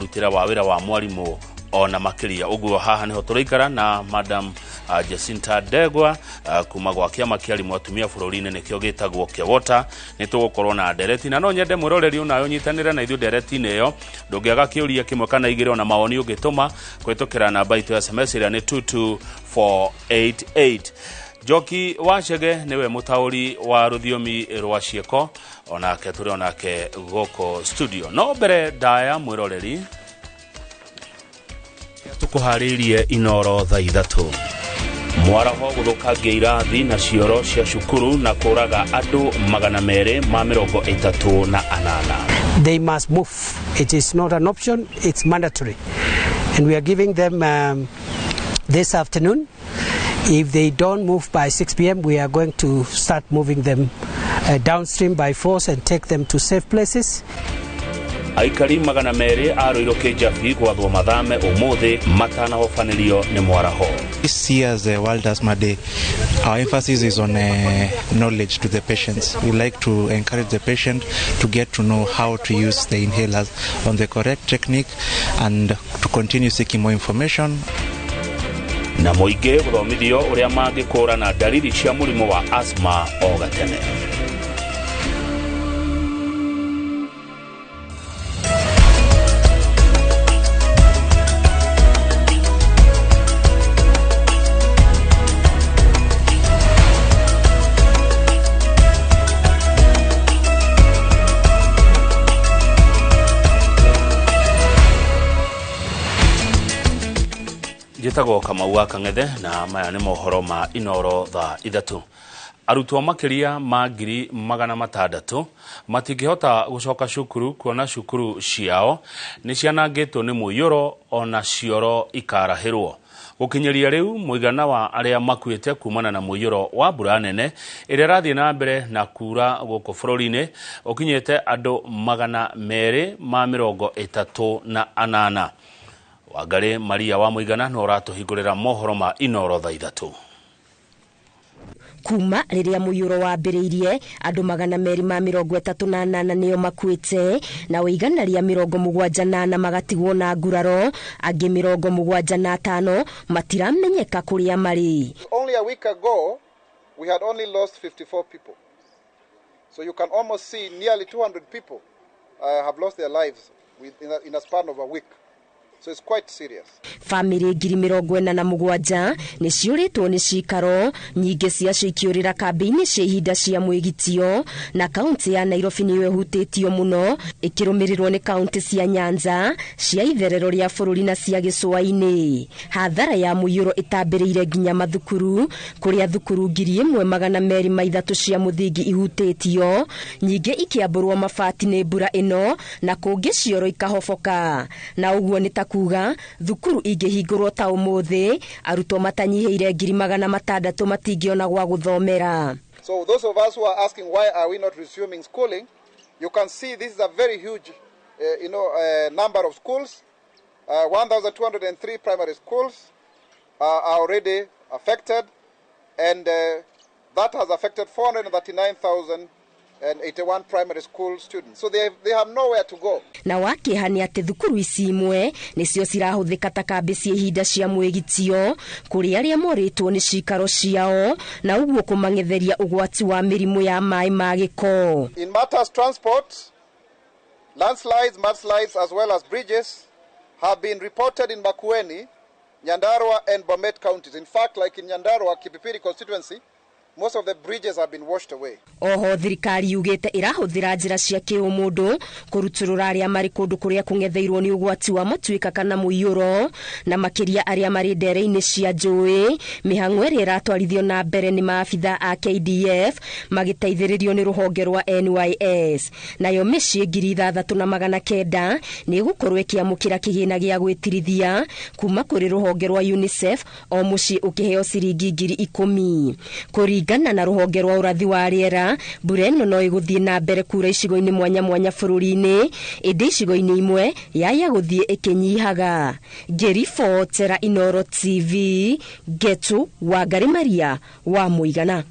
Mũrutĩre wa wĩra wa mwarimũ ona makĩria. Ũguo haha nĩho tũraikara na Madam Jacinta Ndegwa kuma gwa kĩama kĩa arimũ atumia bũrũri-inĩ, nĩkĩo gĩtagwo KEWOTA. Nĩ tũgũkorwo na ndereti, na no nyende mwĩroreri onawe ũnyitanĩre na ithuĩ ndereti-inĩ ĩyo. Ndũngĩaga kĩũria kĩmwe kana igĩrĩ ona mawoni ũngĩtũma kũhĩtũkĩra namba itũ ya SMS ĩrĩa nĩ 22488. Njoki wa Chege nĩwe mũtaũri wa rũthiomi rwa ciĩko, onake tũrĩ onake gũkũ studio. No mbere ndaya, mwĩroreri, tũkũharĩirie Inoro thaa 3. Mwaraho gũthũkangia irathi na cioro cia cukuru na kũraga andũ 238. They must move. It is not an option, it's mandatory. And we are giving them this afternoon. If they don't move by 6 p.m., we are going to start moving them downstream by force and take them to safe places. Aikari 200 a Rũirũ Kĩnjabi gwathwo mathame ũmũthĩ matanahobanĩrio nĩ mwaraho. This year's World Asthma Day, our emphasis is on knowledge to the patients. We like to encourage the patient to get to know how to use the inhalers on the correct technique and to continue seeking more information. Na mũingĩ gũthomithio ũrĩa mangĩkũrana ndariri cia mũrimũ wa asthma o gatene. Njĩtagwo Kamau wa Kang'ethe, na maya nĩ mohoro ma Inoro thaa 3. Arutwo makĩria ma 600,000 matingĩhota gũcoka cukuru kuona cukuru ciao nĩ cianangĩtwo nĩ mũiyũro ona cioro ikarahĩrwo. Gũkinyĩria rĩu, mũigana wa arĩa makuĩte kumana na mũiyũro wa mbura nene ĩrĩa ĩrathiĩ na mbere na kura gũkũ bũrũri-inĩ ũkinyĩte andũ 238. Wangarĩ Maria wa Mũigana no ũratũhingũrĩra mohoro ma Inoro thaa 3. Kuma rĩrĩa mũiyũro wambĩrĩirie, andũ 238 nĩo makuĩte, na 174 magatigwo na nguraro, angĩ 75 matiramenyeka kũrĩa marĩ. Only a week ago, we had only lost 54 people. So you can almost see nearly 200 people have lost their lives in a span of a week. So it's quite serious. Famĩlĩ 47,000 nĩ ciũrĩtwo nĩ cikaro, nyingĩ ciacio ikĩũrĩra kambĩ-inĩ cia ihinda cia mwĩgitio, na kaũntĩ ya Nairobi nĩyo ĩhutĩtio mũno, ĩkĩrũmĩrĩrwo nĩ kaũntĩ cia Nyanza, cia itherero rĩa bũrũri na cia gĩcũa-inĩ. Hathara ya mũiyũro ĩtambĩrĩire nginya mathukuru, kũrĩa thukuru 1203 cia mũthingi ihutĩtio, nyingĩ ikĩambũrwo mabati nĩ mbura ĩno na kũngĩ cioro ikahoboka. Na ũguo nĩ ta kuga thukuru ingĩhingũrwo ta ũmũthĩ, arutwo matanyihĩire 600,000 matingĩona gwa gũthomera. So those of us who are asking why are we not resuming schooling, you can see this is a very huge number of schools. 1,203 primary schools are already affected, and that has affected 439,081 primary school students. So they have nowhere to go. Na wakĩeha nĩ atĩ thukuru ici imwe nĩcio cirahũthĩka ta kambĩ cia ihinda cia mwĩgitio kũrĩ arĩa morĩtwo nĩ cikaro ciao, na ũguo kũmang'etheria ũgwati wa mĩrimũ ya maĩ ma gĩko. In matters transport, landslides, mudslides as well as bridges have been reported in Makueni, Nyandarua and Bomet counties. In fact, like in Nyandarua, Kipipiri constituency, most of the bridges have been washed away. Oho thirikari yugĩte ĩrahũthĩra njĩra cia kĩũmũndũ kũrutũrũra arĩa marĩ kũndũ kũrĩa kũng'etheirwo nĩ ũgwati wa matuĩka kana mũiyũro, na makĩria arĩa marĩ ndere-inĩ cia njũĩ. Mĩhang'o ĩrĩa ĩratwarithio na mbere nĩ maabitha a KDF magĩteithĩrĩrio nĩ rũhonge rwa NYS. Nayo mĩciĩ 6,900 nĩ ĩgũkorwo ĩkĩamũkĩra kĩgĩna gĩa gwĩtirithia kuma kũrĩ rũhonge rwa UNICEF, o mũciĩ ũkĩheo ciringi 10,000. Kũringana na rũhonge rwa ũrathi wa rĩera, mbura ĩno no ĩgũthiĩ na mbere kura icigo-inĩ mwanya mwanya bũrũri-inĩ, ĩndĩ icigo-inĩ imwe yaya gũthiĩ ĩkĩnyihaga. Ngĩribotera Inoro TV, Ngetu Wangari Maria wa Mũigana.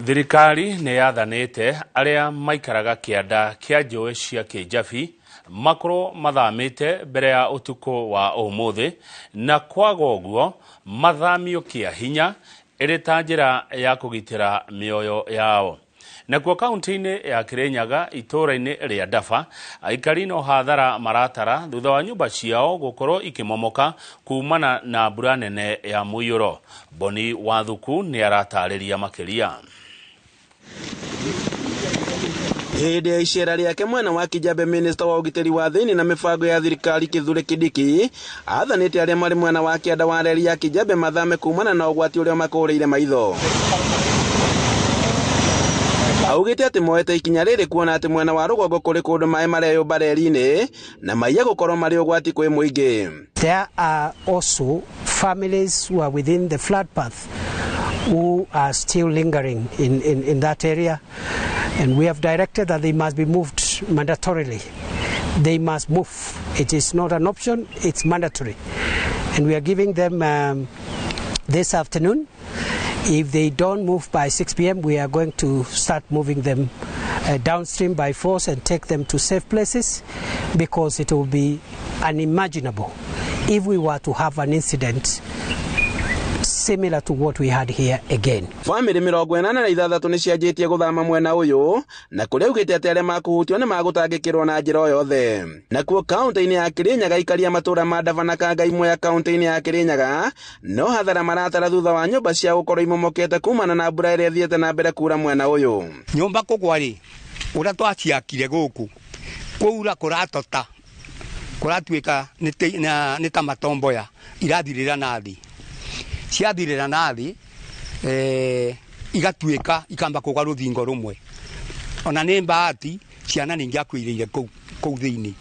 Thirikari nĩ yathanĩte arĩa maikaraga kĩanda kĩa njũĩ cia Kĩnjabi Makorwo mathamĩte mbere ya ũtukũ wa ũmũthĩ na kwaga ũguo mathamio kĩa hinya ĩrĩ ta njĩra ya kũgitĩra mĩoyo yao. Nakuo kaunti-inĩ ya Kirinyaga itũũra-inĩ rĩa Daba aikari no hathara maratara thutha wa nyũmba ciao gũkorwo ikĩmomoka kumana na mbura nene ya mũiyũro. Boni Wathuku nĩ aratarĩria makĩria. Hĩndĩ ya icera rĩake mwena wa Kijabe, minista wa ũgitĩri wa thĩinĩ na mĩbango ya thirikari Kithure Kindiki athanĩte arĩa marĩ mwena wa kĩanda wa reri ya Kijabe mathame kumana na ũgwati ũrĩa makũrĩire maitho. Augĩte atĩ moete ikinya rĩrĩ kuona atĩ mwena wa rũgongo kũrĩ kũndũ maĩ mareyũmba reri-inĩ na maiya gũkorwo marĩ ũgwati kwĩ mũingĩ. There are also families who are within the flood path who are still lingering in that area, and we have directed that they must be moved mandatorily. They must move. It is not an option, it's mandatory. And we are giving them this afternoon. If they don't move by 6 p.m., we are going to start moving them downstream by force and take them to safe places, because it will be unimaginable if we were to have an incident similar to what we had here again. Family 86 nĩ cianjĩtie gũthama mwena ũyũ na kũrĩa augĩte atĩ arĩa makũhutio nĩ magũtangĩkĩrwo na njĩra o yothe. Nakuo kaunti-inĩ ya Kirinyaga aikaria matũũra ma Daba na Kangai Mwea kaunti-inĩ ya Kirinyaga no hathara maratara thutha wa nyũmba cia gũkorwo imomokete kumana na mbura ĩrĩa ĩthiĩte na mbere kura mwena ũyũ. Nyũmba kũgwa rĩ, ũrĩa twaciakire gũkũ kũura kũratota kũratuĩka nĩ ta matomboya irathirĩra na thĩ, ciathirĩra na thĩ igatuĩka ikamba kũgwa rũthingo rũmwe. Ona nĩ bahati ciana nĩingĩakuĩrĩire kũu thĩinĩ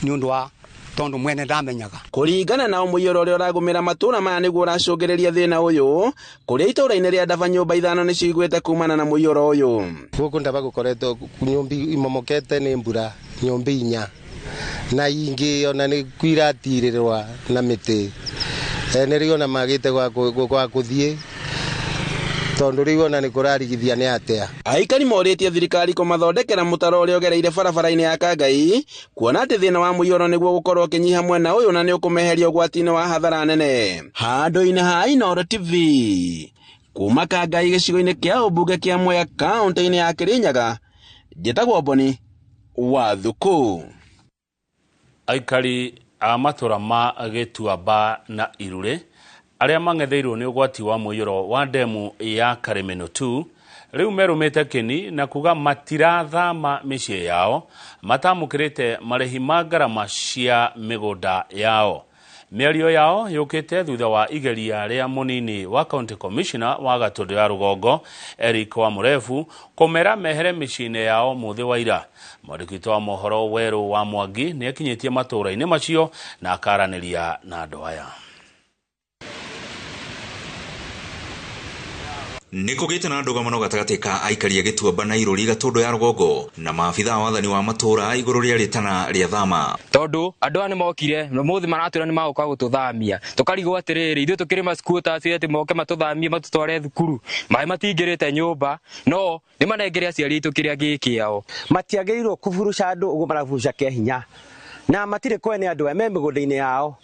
nĩ ũndũ wa tondũ mwene ndamenyaga. Kũringana na mũiyũro ũrĩa ũragũmĩra matũũra maya nĩguo ũracũngĩrĩria thĩna ũyũ, kũrĩa itũũra-inĩ rĩa Daba nyũmba 5 nĩ cigwĩte kumana na mũiyũro ũyũ. Gũkũ Daba gũkoretwo nyũmba imomokete nĩ mbura nyũmba 4 na ingĩ ona nĩ kwiratirĩrwa na mĩtĩ. Nĩ rĩu ona magĩte gwa gũthiĩ tondũ rĩu ona nĩ kũrarigithia nĩ atĩa. Aikari morĩtie thirikari kũmathondekera mũtaro ũrĩa ũgereire barabara-inĩ ya Kangai kuona atĩ thĩna wa mũiyũro nĩguo gũkorwo ũkĩnyiha mwena ũyũ na nĩ ũkũmeheria ũgwati-inĩ wa hathara nene. Handũ-inĩ ha Inooro TV kuma Kangai gĩcigo-inĩ kĩa ũmbunge kĩa Mwea kaunti-inĩ ya Kirinyaga, njĩtagwo Boni Wathuku. Aikari a matũũra ma Gĩtuamba na Irure arĩa mang'etheirwo nĩ ũgwati wa mũiyũro wa ndemu ya Karĩmĩnũ 2 rĩu merũmĩte kĩni na kuga matirathama mĩciĩ yao matamũkĩrĩte marĩhi ma ngarama cia mĩgũnda yao. Mĩario yao yũkĩte thutha wa igeria rĩa mũnini wa county commissioner wa Gatũndũ ya Rũgongo Eric Wamurefu kũmera mehere mĩciĩ-inĩ yao mũthĩ wa ira. Mwandĩki witũ wa mohoro Werũ wa Mwangi nĩ akinyĩtie matũũra-inĩ macio na akaranĩria na andũ aya. Nĩ kũgĩte na ndũgamano gatagatĩ ka aikari a Gĩtuamba na Irũri Gatũndũ ya Rũgongo na maabitha wa wathani wa matũũra igũrũ rĩa rĩtana rĩa thama. Tondũ andũ aya nĩ mokire mũthĩ maratwĩra nĩ magũka gũtũthamia, tũkarigwo atĩrĩrĩ, ithuĩ tũkĩrĩ maskuota atĩ moke matũthamie matũtware thukuru, maĩ matingĩrĩte nyũmba, no nĩ manengere aciari aitũ kĩrĩa gĩ kĩao. Matiagĩrĩirwo kũburuca andũ ũguo maraburuca kĩa hinya, na matirĩ kwene andũ aya me mĩgũnda-inĩ yao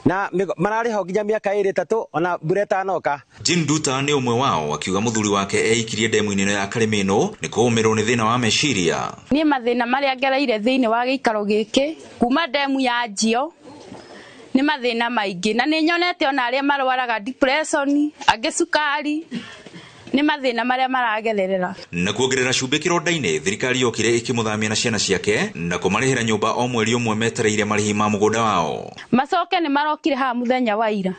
na mararĩho nginya mĩaka 2 3 ona mbura ĩtanoka. Jane Duta nĩ ũmwe wao akiuga mũthuri wake eikirie ndemu-inĩ ĩno ya Karĩmĩnũ nĩ kũũmĩrwo nĩ thĩna wa meciria. Niĩ mathĩna marĩa ngereire thĩinĩ wa gĩikaro gĩkĩ kuma ndemu ya Njio nĩ mathĩna maingĩ, na nĩ nyonete ona arĩa marwaraga depression, angĩ cukari, nĩ mathĩna marĩa maragererera. Na kuongerera cumbĩ kĩronda-inĩ, thirikari yokire ĩkĩmũthamia na ciana ciake na kũmarĩhĩra nyũmba o mweri ũmwe metereire marĩhi ma mũgũnda wao. Macoke nĩ marokire haha mũthenya wa ira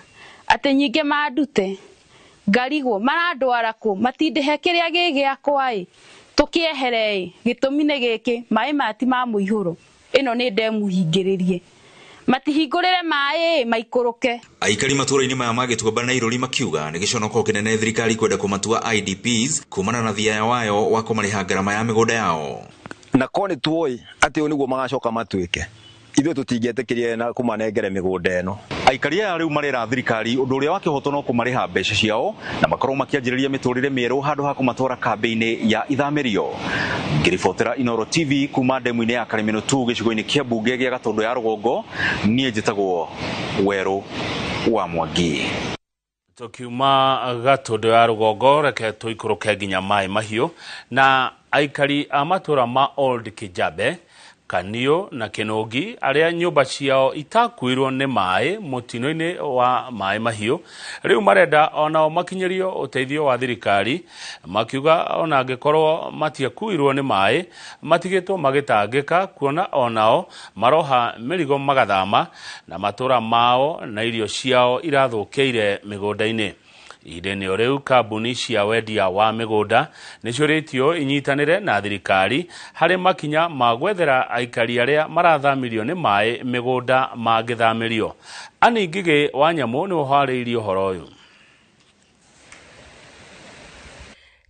atĩ nyingĩ mandute ngarigwo marandwara kũ, matindĩhe kĩrĩa gĩ gĩakwa ĩ tũkĩehere ĩ, gĩtũmi nĩ gĩkĩ, maĩ maya ti ma mũihũro, ĩno nĩ ndemu hingĩrĩrie, matihingũrĩre maĩ maikũrũke. Aikari matũũra-inĩ maya ma Gĩtuamba na Irũri makiuga nĩ gĩconoko kĩnene thirikari kwenda kũmatua IDPs kumana na thiaya wayo wa kũmarĩha ngarama ya mĩgũnda yao. Na korwo nĩ tuoĩ atĩ ũũ nĩguo magacoka matuĩke, ithuĩ tũtingĩetĩkĩrie na kũmanengere mĩgũnda ĩno. Aikari aya rĩu marera thirikari ũndũ ũrĩa wa kĩhoto no kũmarĩha mbeca ciao na makorwo makĩanjĩrĩria mĩtũrĩre mĩerũ handũ ha kũmatwara kambĩ-inĩ ya ithamĩrio. Ngĩribotera Inooro TV kuma ndemu-inĩ ya Karimino 2 gĩcigo-inĩ kĩa mbunge gĩa Gatũndũ ya Rũgongo, niĩ njĩtagwo Werũ wa Mwangi. Tukiuma Gatũndũ ya Rũgongo, reke tũikũrũke nginya Maĩ Mahiũ na aikari a matũra ma Old Kijabe, Kaniũ na Kĩnũngi arĩa nyũmba ciao itakuirwo nĩ maĩ mũtino-inĩ wa Maĩ Mahiũ rĩu marenda onao makinyĩrio ũteithio wa thirikari, makiuga ona angĩkorwo matiakuirwo nĩ maĩ matigĩtwo magĩtangĩka kuona onao maroha mĩrigo magathama na matũra mao na irio ciao irathũkĩire mĩgũnda-inĩ. Ihinda-inĩ o rĩu kambuni cia wendia wa mĩgũnda nĩciũrĩtio inyitanĩre na thirikari harĩ makinya ma gwethera aikari arĩa marathamirio nĩ maĩ mĩgũnda mangĩthamĩrio. Annie Ngigĩ wa Nyamũ nĩwe ũharĩirie ũhoro ũyũ.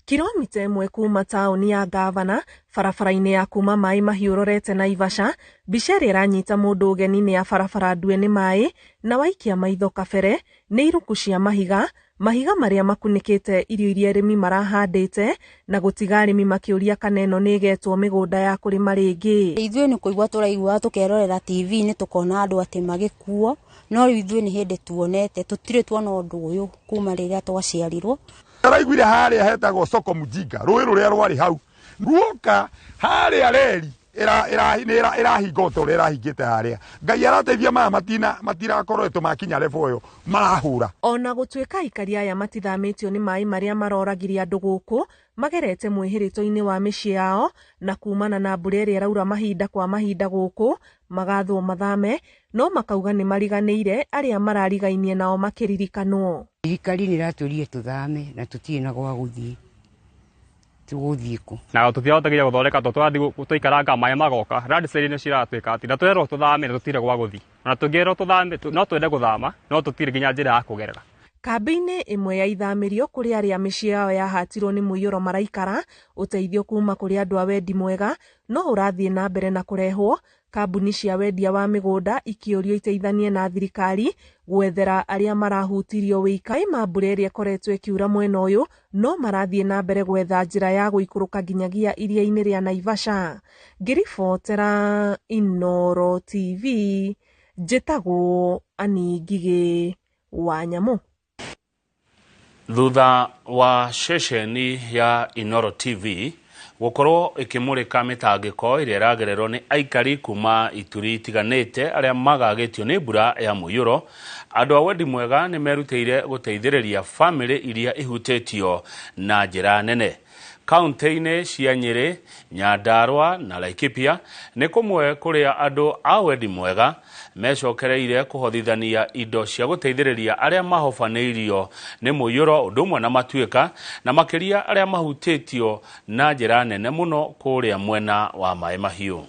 Kilomita ĩmwe kuma taũni ya Gavana, barabara-inĩ ya kuma Maĩ Mahiũ ũrorete Naivasha, mbica ĩrĩa ĩranyita mũndũ ũgeni nĩ ya barabara ndue nĩ maĩ na waikia maitho kabere nĩ iruku cia mahiga, mahiga marĩa makunĩkĩte irio iria arĩmi marahandĩte na gũtiga arĩmi makĩũria kana ĩno nĩ ĩgetwo mĩgũnda ya kũrĩma rĩngĩ. Ithuĩ nĩ kũigua tũraigua tũkerorera TV-inĩ tũkona andũ atĩ magĩkuo, no rĩu ithuĩ nĩ hĩndĩ tuonete, tũtirĩ tuona ũndũ ũyũ kuma rĩrĩa twaciarirwo. Araiguire harĩa hetagwo soko mujinga, rũĩ rũrĩa rwarĩ hau ruoka harĩa reri ĩrahinga o ta ũrĩa ĩrahingĩte harĩa. Ngai arateithia maya matirakoretwo makinya level ĩyo marahũra. Ona gũtuĩka aikari aya matithamĩtio nĩ maĩ marĩa maroragire andũ gũkũ, magerete mwĩhĩrĩto-inĩ wa mĩciĩ yao na kumana na mbura ĩrĩa ĩraura mahinda kwa mahinda gũkũ magathwo mathame, no makauga nĩ mariganĩire arĩa mararigainie nao makĩririkanwo. Thirikari nĩ ĩratwĩrire tũthame na tũtirĩ na gwa gũthiĩ, tũgũthiĩ kũ? Na tũtiahota gũthondeka tondũ tũrathiĩ tũikaranga maĩ magoka, landslide nĩ ciratuĩka atĩ na twerwo tũthame na tũtirĩ gwa gũthiĩ. Ona tũngĩrwo tũthame no twende gũthama no tũtirĩ nginya njĩra ya kũgerera. Kambĩ-inĩ ĩmwe ya ithamĩrio kũrĩa arĩa mĩciĩ yao yahatirwo nĩ mũiyũro maraikara, ũteithio kuma kũrĩ andũ a wendi mwega no ũrathiĩ na mbere na kũrehwo, kambuni cia wendia wa mĩgũnda ikĩũrio iteithanie na thirikari gwethera arĩa marahutirio wĩika. Ma mbura ĩrĩa ĩkoretwo ĩkiura mwena ũyũ no marathiĩ na mbere gwetha njĩra ya gũikũrũka nginyagia iria-inĩ rĩa Naivasha. Ngĩribotera Inooro TV, njĩtagwo Annie Ngigĩ wa Nyamũ. Thutha wa ceceni ya Inooro TV gũkorwo ĩkĩmũrĩka mĩtangĩko ĩrĩa ĩragererwo nĩ aikari kuma ituri itiganĩte arĩa magagĩtio nĩ mbura ya mũiyũro, andũ a wendi mwega nĩ merutĩire gũteithĩrĩria bamĩrĩ iria ihutĩtio na njĩra nene. Kaunti-inĩ cia Nyĩrĩ, Nyandarua na Laikipia nĩ kũmwe kũrĩa andũ a wendi mwega mecokereire kũhothithania indo cia gũteithĩrĩria arĩa mahobanĩirio nĩ mũiyũro ũndũ ũmwe na matuĩka, na makĩria arĩa mahutĩtio na njĩra nene mũno kũrĩa mwena wa Maĩ Mahiũ.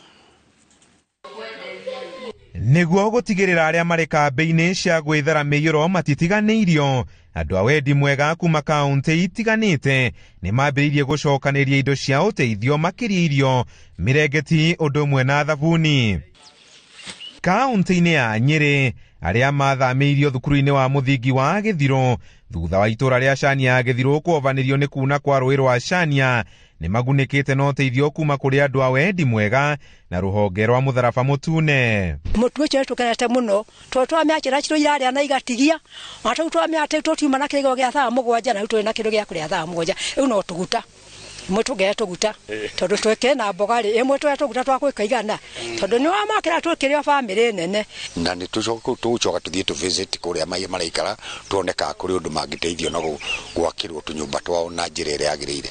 Nĩguo gũtigĩrĩra arĩa marĩ kambĩ-inĩ cia gwĩthara mĩiyũro matitiganĩirio, andũ a wendi mwega kuma kaunti itiganĩte nĩ mambĩrĩirie gũcokanĩria indo cia ũteithio makĩria irio, mĩrengeti ũndũ ũmwe na thabuni. Kaunti-inĩ ya Nyĩrĩ, arĩa mathamĩirio thukuru-inĩ wa mũthingi wa Gĩthirũ thutha wa itũra rĩa Cania Gĩthirũ kuovanĩrio nĩ kuna kwa rũĩ rwa Cania nĩ magunĩkĩte na ũteithio kuma kũrĩ andũ a wendi mwega na rũhonge rwa mũtharaba mũtune. Mũtu ũcio nĩtũkenete mũno tondũ twamĩakĩra ciro irarĩa na igatigia, ona tũu twamĩate tũtiuma na kĩrĩgo gĩa thaa 7 na rĩu tũrĩ na kĩndũ gĩa kũrĩa thaa 7, rĩu no tũguta ĩmwe tũngere tũguta tondũ twĩkĩre na mboga rĩ, ĩmwe tũrĩa tũguta twa gwĩka igana tondũ nĩ wamakĩra twĩkĩre bamĩrĩ nene. Na nĩ tũgũcoka tũthiĩ tũ visit kũrĩa maraikara tuone kana kũrĩ ũndũ mangĩteithio na gwakĩrwo tũnyũmba twao na njĩra ĩrĩa yagĩrĩire.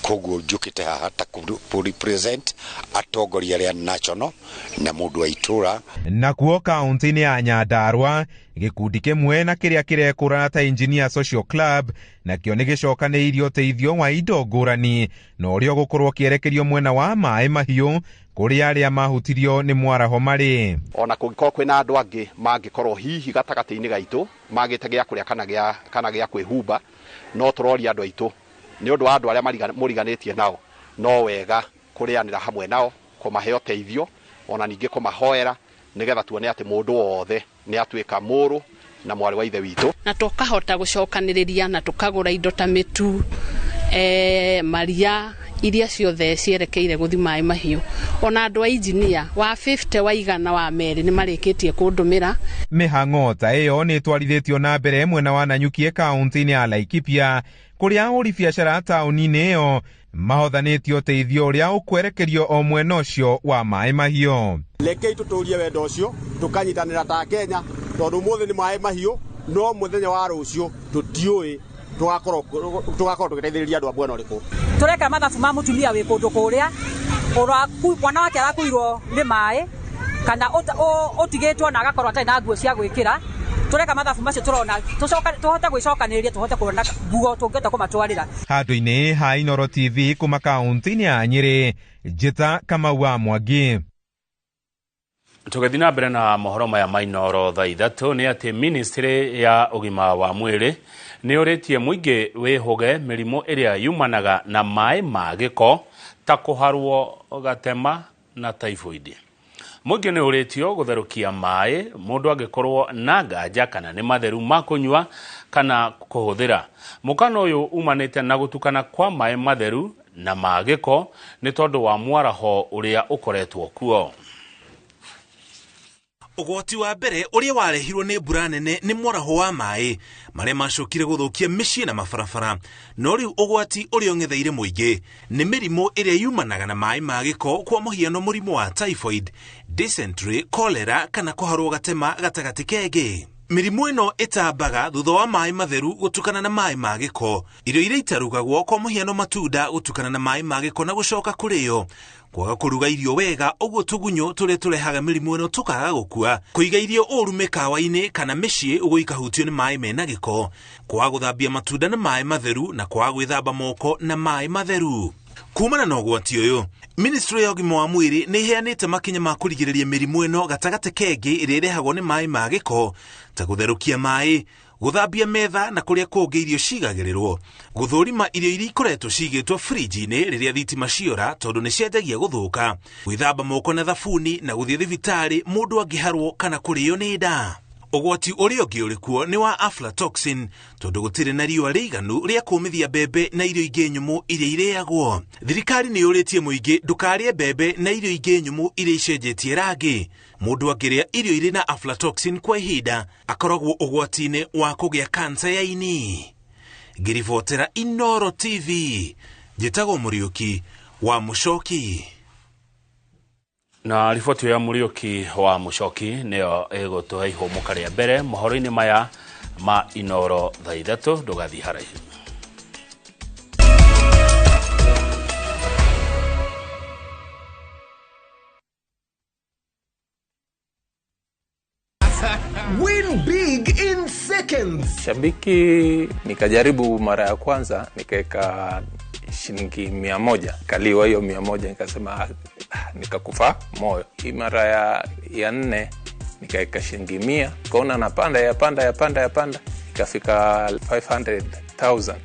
Koguo njũkĩte haha ta represent atongoria arĩa national na mũndũ wa itũra. Nakuo kaunti-inĩ ya Nyandarua, gĩkundi kĩmwe na kĩrĩa kĩrekũrana ta Engineer Social Club nakĩo nĩ gĩcokanĩirie ũteithio wa indo ngũrani na ũrĩa ũgũkorwo ũkĩerekerio mwena wa Maĩ Mahiũ kũrĩa arĩa mahutirio nĩ mwaraho marĩ. Ona kũngĩkorwo kwĩna andũ angĩ mangĩkorwo hihi gatagatĩ-inĩ gaitũ magĩte gĩa kũrĩa kana gĩa kwĩhumba, no tũroria andũ aitũ nĩ ũndũ wa andũ arĩa mũriganĩtie nao, no wega kũrĩanĩra hamwe nao, kũmahe ũteithio ona ningĩ kũmahoera nĩgetha tuone atĩ mũndũ wothe nĩ atuĩka mũrũ na mwarĩ wa ithe witũ. Na tũkahota gũcokanĩrĩria na tũkagũra indo ta mĩtu, maria, Iria ciothe cierekeire guthi maĩ mahiũ. Ona andũ a engineer wa 50 wa igana wa merĩ nĩ marĩkĩtie kũndũmĩra. Mĩhang'o ta ĩyo nĩ ĩtwarithĩtio na mbere mwena wa Nanyuki kaunti-inĩ ya Laikipia, kũrĩa ahũri biacara taũni-inĩ ĩyo mahothanĩtie ũteithio ũrĩa ũkwerekerio o mwena ũcio wa maĩ mahiũ. Rekei tũtũrie wendo ũcio, tũkanyitanĩra ta Kenya, tondũ ũmũthĩ nĩ maĩ mahiũ, no mũthenya wa rũciũ tũtiũĩ tũgakorwo tũgĩteithĩrĩria andũ a mwena ũrĩkũ. Tũreka mathabu ma mũtumia wĩ kũndũ kũrĩa mwana wake arakuirwo nĩ maĩ kana ũtigĩtwo na agakorwo atarĩ na nguo cia gwĩkĩra. Tũreka mathabu macio tũrona tũhote gwĩcokanĩrĩria, tũhote kuona nguo tũngĩhota kũmatwarĩra. Handũ-inĩ ha Inooro TV kuma kaunti-inĩ ya Nyĩrĩ, Njĩta Kamau wa Mwangi. Tũgĩthiĩ na mbere na mohoro maya ma Inooro thaa ithatũ nĩ atĩ ministry ya ũgima wa mwĩrĩ nĩ ũrĩtie mũingĩ wĩhũge mĩrimũ ĩrĩa yumanaga na maĩ ma gĩko ta kũharwo gatema na typhoid. Mũingĩ nĩ ũrĩtio gũtherũkia maĩ mũndũ angĩkorwo na nganja kana nĩ matheru ma kũnyua kana kũhũthĩra. Mũkana ũyũ umanĩte na gũtukana kwa maĩ matheru na ma gĩko nĩ tondũ wa mwaraho ũrĩa ũkoretwo kuo. Ũgwati wa mbere ũrĩa warehirwo nĩ mbura nene nĩ mwaraho wa maĩ marĩa macokire gũthũkia mĩciĩ na mabarabara, no rĩu ũgwati ũrĩa ũng'etheire mũingĩ nĩ mĩrimũ ĩrĩa yumanaga na maĩ ma gĩko, kwa mũhiano mũrimũ wa typhoid, dysentery, cholera kana kũharwo gatema gatagatĩ kengĩ. Mĩrimũ ĩno ĩtambaga thutha wa maĩ matheru gũtukana na maĩ ma gĩko, irio iria itarugagwo kwa mũhiano matunda gũtukana na maĩ ma gĩko na gũcoka kũrĩo, kwaga kũruga irio wega ũguo tũgunyũ tũrĩa tũrehaga mĩrimũ ĩno tũkaga gũkua, kũiga irio ũru mĩkawa-inĩ kana mĩciĩ ũguo ikahutio nĩ maĩ mena gĩko, kwaga gũthambia matunda na maĩ matheru na kwaga gwĩthamba moko na maĩ matheru. Kumana na ũgwati ũyũ, Ministry ya ũgima wa mwĩrĩ nĩ ĩheanĩte makinya ma kũrigĩrĩria mĩrimũ ĩno gatagatĩ kengĩ ĩrĩa ĩrehagwo nĩ maĩ ma gĩko ta gũtherũkia maĩ, gũthambia metha na kũrĩa kũngĩ irio cigagĩrĩrwo, gũthũrima irio iria ikoretwo cigĩtwo fridge-inĩ rĩrĩa thitima ciora tondũ nĩ cianjagia gũthũka, gwĩthamba moko na thabuni na gũthiĩ thibitarĩ mũndũ angĩharwo kana kũrĩo nĩ nda. Ũgwati ũrĩa ũngĩ ũrĩ kuo nĩ wa aflatoxin tondũ gũtirĩ na riũa rĩiganu rĩa kũũmithia mbembe na irio ingĩ nyũmũ iria irĩagwo. Thirikari nĩ yũrĩtie mũingĩ ndũkarĩe mbembe na irio ingĩ nyũmũ iria icenjetie rangi. Mũndũ angĩrĩa irio irĩ na aflatoxin kwa ihinda akoragwo ũgwati-inĩ wa kũgĩa kansa ya ini. Ngĩribotera Inooro TV, njĩtagwo Mũriũki wa Mũcoki. Na riboti ya Mũriũki wa Mũcoki nĩyo ĩgũtũhe ihũmũka rĩa mbere mohoro-inĩ maya ma Inooro thaa ithatũ. Ndũgathiĩ haraihu. Win big in seconds. Shabiki nikajaribu mara ya kwanza nikaweka shilingi 100, kaliwa hiyo 100, nikasema nikakufa moyo. Hii mara ya nne nikaweka shilingi 100, kaona napanda ya panda ya panda ya panda, ikafika 500,000.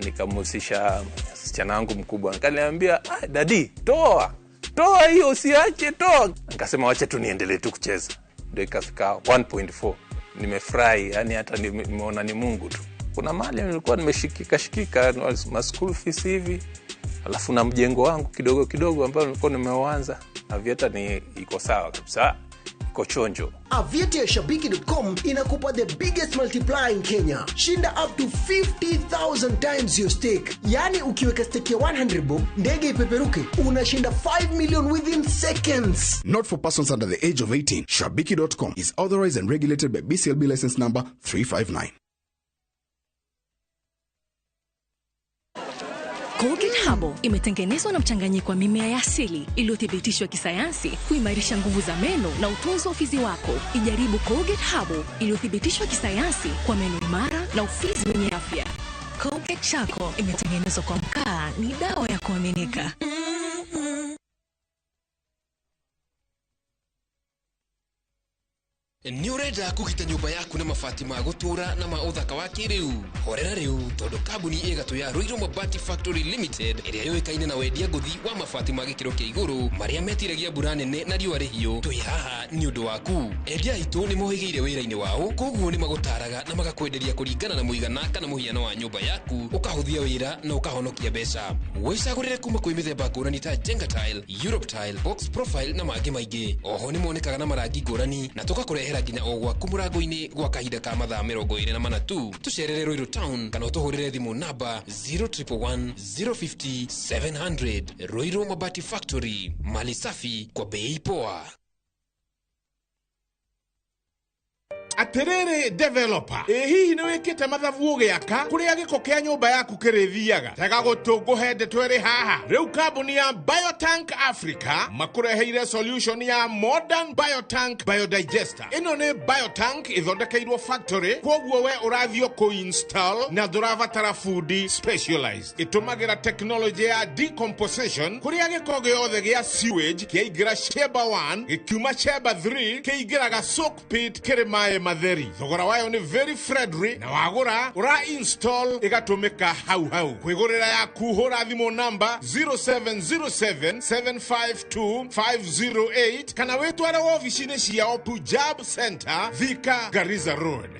Nikamhusisha msichana wangu mkubwa, nikaniambia dadi, toa hiyo, usiache, toa. Nikasema wacha tu niendelee tu kucheza, ndio ikafika 1.4. Nimefurahi, yani hata nimeona ni Mungu tu. Kuna mali nilikuwa nimeshikika shikika ma school fees hivi, alafu na mjengo wangu kidogo kidogo ambao nilikuwa nimeuanza. Aviator ni iko sawa kabisa, iko chonjo. Aviator ya Shabiki.com inakupa the biggest multiplier in Kenya. Shinda up to 50,000 times your stake. Yani ukiweka stake ya 100 bob, ndege ipeperuke, unashinda 5 million within seconds. Not for persons under the age of 18. Shabiki.com is authorized and regulated by BCLB license number 359. Colgate Herbal imetengenezwa na mchanganyiko wa mimea ya asili iliyothibitishwa kisayansi kuimarisha nguvu za meno na utunzi wa ufizi wako. Ijaribu Colgate Herbal iliyothibitishwa kisayansi kwa meno imara na ufizi wenye afya. Colgate Charcoal imetengenezwa kwa mkaa, ni dawa ya kuaminika. Nĩ ũrenda kũgita nyũmba yaku na mabati ma gũtũũra na ma ũthaka wa kĩrĩu? Horera rĩu, tondũ kambuni ĩgatũ ya Ruiru Mabati Factory Limited ĩrĩa yũĩkaine na wendia ngũthi wa mabati ma gĩkĩro kĩa igũrũ marĩa metiragia mbura nene na riũa rĩhiũ, twĩ haha nĩ ũndũ waku. Endia aitũ nĩ mohĩgĩire wĩra-inĩ wao, koguo nĩ magũtaraga na magakwenderia kũringana na mũigana kana mũhiano wa nyũmba yaku, ũkahũthia wĩra na ũkahonokia mbeca. Wĩcagũrĩre kuma kwĩ mĩthemba ngũrani ta Jenga Tile, Europe Tile, Box Profile na mangĩ maingĩ. Oho nĩ monekaga na marangi ngũrani na tũgakũrehera nginya o gwaku mũrango-inĩ gwa kahinda ka mathaa 24 tu. Tũcerere Ruiru Town kana ũtũhũrĩre thimũ namba 0111 050 700. Ruiru Mabati Factory, mali safi kwa bei poa. Atiriri developer, ĩ hihi nĩ wĩkĩte mathabu ũgĩaka kũrĩa gĩko kĩa nyũmba yaku kĩrĩthiaga? Tega gũtũ ngũhe ndeto ĩrĩ haha. Rĩu kambuni ya Biotank Africa makũreheire solution ya modern Biotank Biodigester. Ĩno nĩ Biotank ĩthondekeirwo factory, kwoguo we ũrathiĩ kũ-install na ndũrabatara fundi specialized. Ĩtũmagĩra technology ya decomposition kũrĩa gĩko gĩothe gĩa sewage kĩaingĩra chamber 1 gĩkiuma chamber 3 kĩingĩraga soak pit kĩrĩ maĩ matheri. Thogora wayo nĩ very friendly na wagũra ũra install ĩgatũmĩka hau hau. Kwĩgũrĩra yaku hũra thimũ namba 0707 752 508 kana wĩtware wobici-inĩ ciao Punjab Center, Thika, Garissa Road.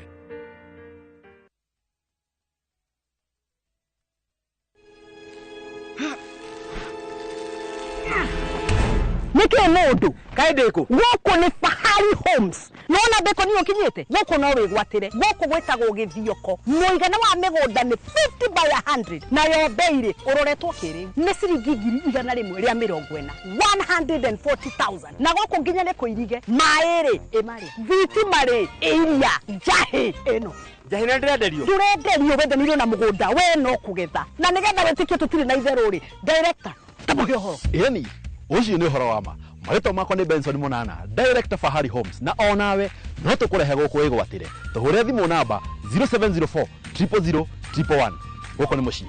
Nĩkĩ mũndũ kaĩ ndĩkũ gũkũ nĩ Fahari Homes nona ndĩkũ niĩ ũkinyĩte gũkũ no wĩgwatĩre gũkũ gwĩtagwo Gĩthioko. Mũigana wa mĩgũnda nĩ 50 by 100 nayo bei rĩ ũroretwo kĩrĩu nĩ ciringi 140,000 140,000 na gũkũ nginya nĩ kũirige maĩ rĩ ĩmarĩ thitima rĩ ĩiria njahĩ ĩno njahĩ nĩ ndĩrenderio ndũrenderio wendanĩirio na mũgũnda we no kũgetha na nĩgetha wĩtĩkie tũtirĩ na itherũ rĩ director tamũhe ũhoro. Ĩni ũcio nĩ ũhoro wa ma. Marĩtwa makwa nĩ Benson Munana, director Fahari Homes, na onawe no tũkũrehe gũkũ wĩgwatĩre. Tũhũre thimũ namba 0704 000 111. Gũkũ nĩ mũciĩ.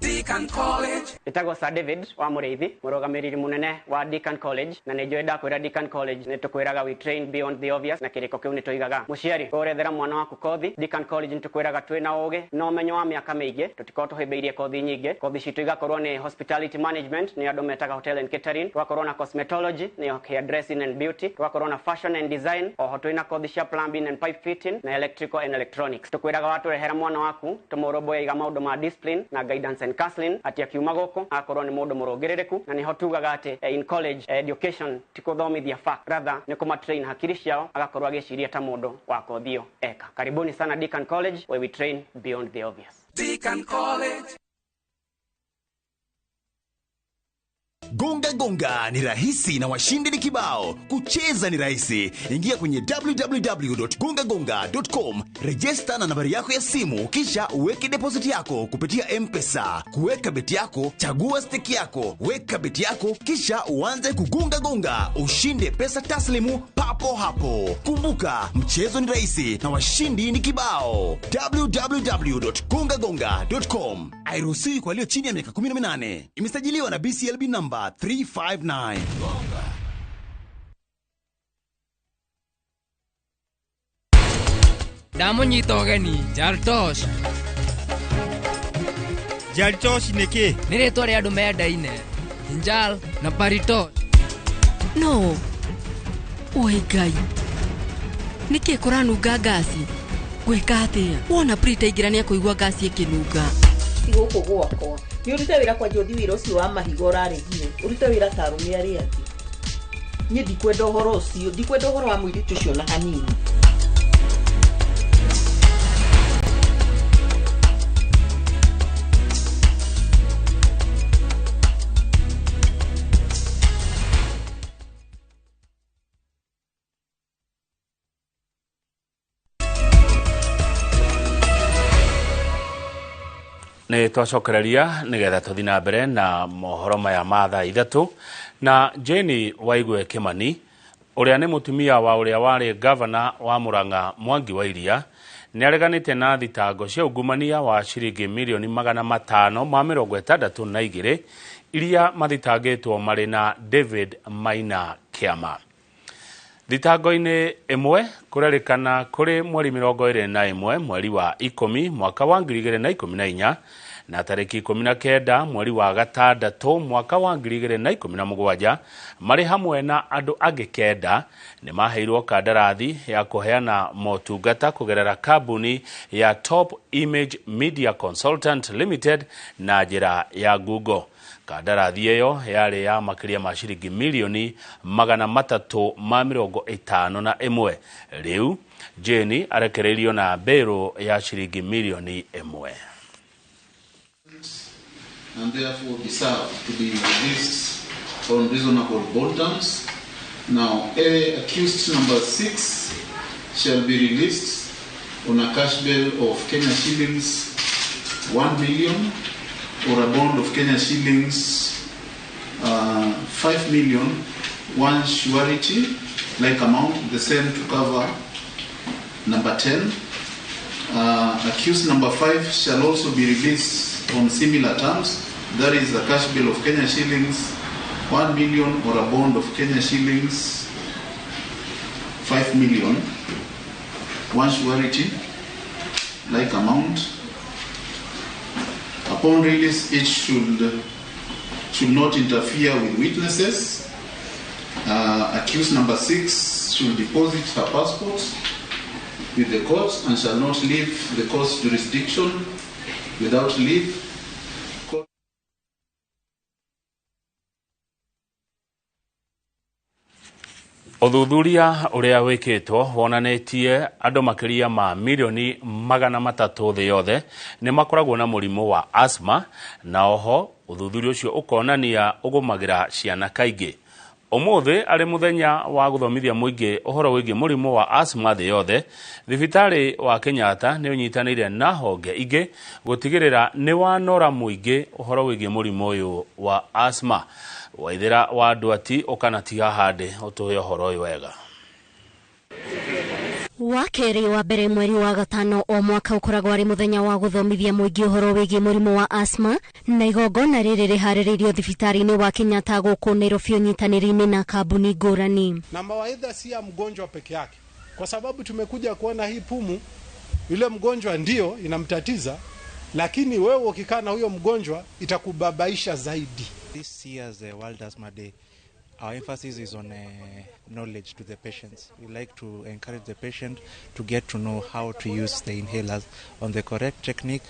Deacon College. Ĩtagwo Sir David wa Mũrĩithi, mũrũgamĩrĩri mũnene wa Deacon College, na nĩ njũĩ ndakwĩra Deacon College nĩ tũkwĩraga we train beyond the obvious, na kĩrĩko kĩu nĩ tũigaga. Mũciari ũrethera mwana waku kothi, Deacon College nĩ tũkwĩraga twĩna ũgĩ na ũmenyo wa mĩaka mĩingĩ, tũtikorwo tũhĩmbĩirie kothi nyingĩ. Kothi citũ igakorwo nĩ hospitality management, nĩ andũ metaga hotel and catering, tũgakorwo na cosmetology, nĩyo hair dressing and beauty, tũgakorwo na fashion and design, oho twĩna kothi cia plumbing and pipe fitting na electrical and electronics. Tũkwĩraga watũrehera mwana waku tũmũrũmbũyagia maũndũ ma discipline na guidance and counseling, atĩ akiuma gũkũ akorwo nĩ mũndũ mũrũngĩrĩrĩku, na nĩho tugaga atĩ in college education ti kũthomithia fact, rather nĩ kũmatrain hakiri ciao agakorwo agĩciria ta mũndũ wa kothi ĩyo eka. Karibuni sana Deacon College, where we train beyond the obvious. Deacon College. Gonga gonga ni rahisi na washindi ni kibao. Kucheza ni rahisi. Ingia kwenye www.gongagonga.com, register na nambari yako ya simu, kisha uweke deposit yako kupitia M-Pesa. Kuweka beti yako, chagua stake yako, weka beti yako, kisha uanze kugonga gonga, ushinde pesa taslimu papo hapo. Kumbuka, mchezo ni rahisi na washindi ni kibao. www.gongagonga.com. Hairuhusiwi kwa walio chini ya miaka 18. Imesajiliwa na BCLB number 359. Ndamunyita ũgeni Jaltosh. Jaltosh nĩ kĩ? Nĩ rĩtwa rĩa andũ mendaine Njal na Paritosh. No oi Ngai, nĩkĩ kũranunga ngasi? Gwĩka atĩa? Wona Prita aingĩra nĩekũigua ngasi ĩkĩnunga. Ti gũkũ gwakwa nĩ ũrute wĩra kwanja ũthi wĩra ũcio wa mahiga ũraregire ũrute wĩra ta arũme arĩa angĩ. Niĩ ndikwenda ũhoro ũcio, ndikwenda ũhoro wa mũirĩtu ũcio na hanini. Nĩ twacokereria nĩgetha tũthiĩ na mbere na mohoro maya ma thaa 3 na Jane Waigue Kimani ũrĩa nĩ mũtumia wa ũrĩa warĩ gavana wa Murang'a Mwangi wa Iria nĩ areganĩte na thitango cia ungumania wa ciringi mirioni 562 iria mathitangĩtwo marĩ na David Maina Kĩama. Thitango-inĩ ĩmwe kũrerĩkana kũrĩ mweri 21 mweri wa 10 mwaka wa 2014 na tarĩki 19 mweri wa gatandatũ mwaka wa 2017 marĩ hamwe na andũ angĩ 9 nĩ maheirwo kandarathi ya kũheana motungata kũgerera kambuni ya Top Image Media Consultant Limited na njĩra ya Google. Kandarathi ĩyo yarĩ ya makĩria ma ciringi milioni 351. Rĩu Jane arekereirio na mbĩrũ ya ciringi milioni 1. And therefore deserve to be released on reasonable bond terms. Now, accused number 6 shall be released on a cash bail of Kenya shillings 1 million or a bond of Kenya shillings 5 million, one surety like amount, the same to cover number 10. Accused number 5 shall also be released on similar terms, that is a cash bill of Kenya shillings 1 million or a bond of Kenya shillings 5 million, one surety like amount. Upon release, it should not interfere with witnesses. Accused number 6 should deposit her passport with the court and shall not leave the court's jurisdiction without leave. Ũthuthuria ũrĩa wĩkĩtwo wonanĩtie andũ makĩria ma milioni 300 thĩ yothe nĩ makoragwo na mũrimũ wa asthma, na oho ũthuthuria ũcio ũkonania ũgũmagĩra ciana kaingĩ. Ũmũthĩ arĩ mũthenya wa gũthomithia mũingĩ ũhoro wĩgiĩ mũrimũ wa asthma thĩ yothe, thibitarĩ wa Kenyatta nĩ ũnyitanĩire na honge ingĩ gũtigĩrĩra nĩ wanora mũingĩ ũhoro wĩgiĩ mũrimũ ũyũ wa asthma. Waithĩra wa Ndwati ũkanatiga handĩ ũtũhe ũhoro ũyũ wega. Wa kerĩ wa mbere mweri wa gatano o mwaka ũkoragwo arĩ mũthenya wa gũthomithia mũingĩ ũhoro wĩgiĩ mũrimũ wa asthma, na igongona rĩrĩ rĩharĩrĩirio thibitarĩ-inĩ wa Kenyatta gũkũ Nairobi ũnyitanĩri-inĩ na kambuni ngũrani. Na mawaidha si ya mgonjwa peke yake, kwa sababu tumekuja kuona hii pumu, yule mgonjwa ndio inamtatiza, lakini wewe ukikaa na huyo mgonjwa itakubabaisha zaidi. This year's World Asthma Day, our emphasis is on knowledge to the patients. We like to encourage the patient to get to know how to use the inhalers on the correct technique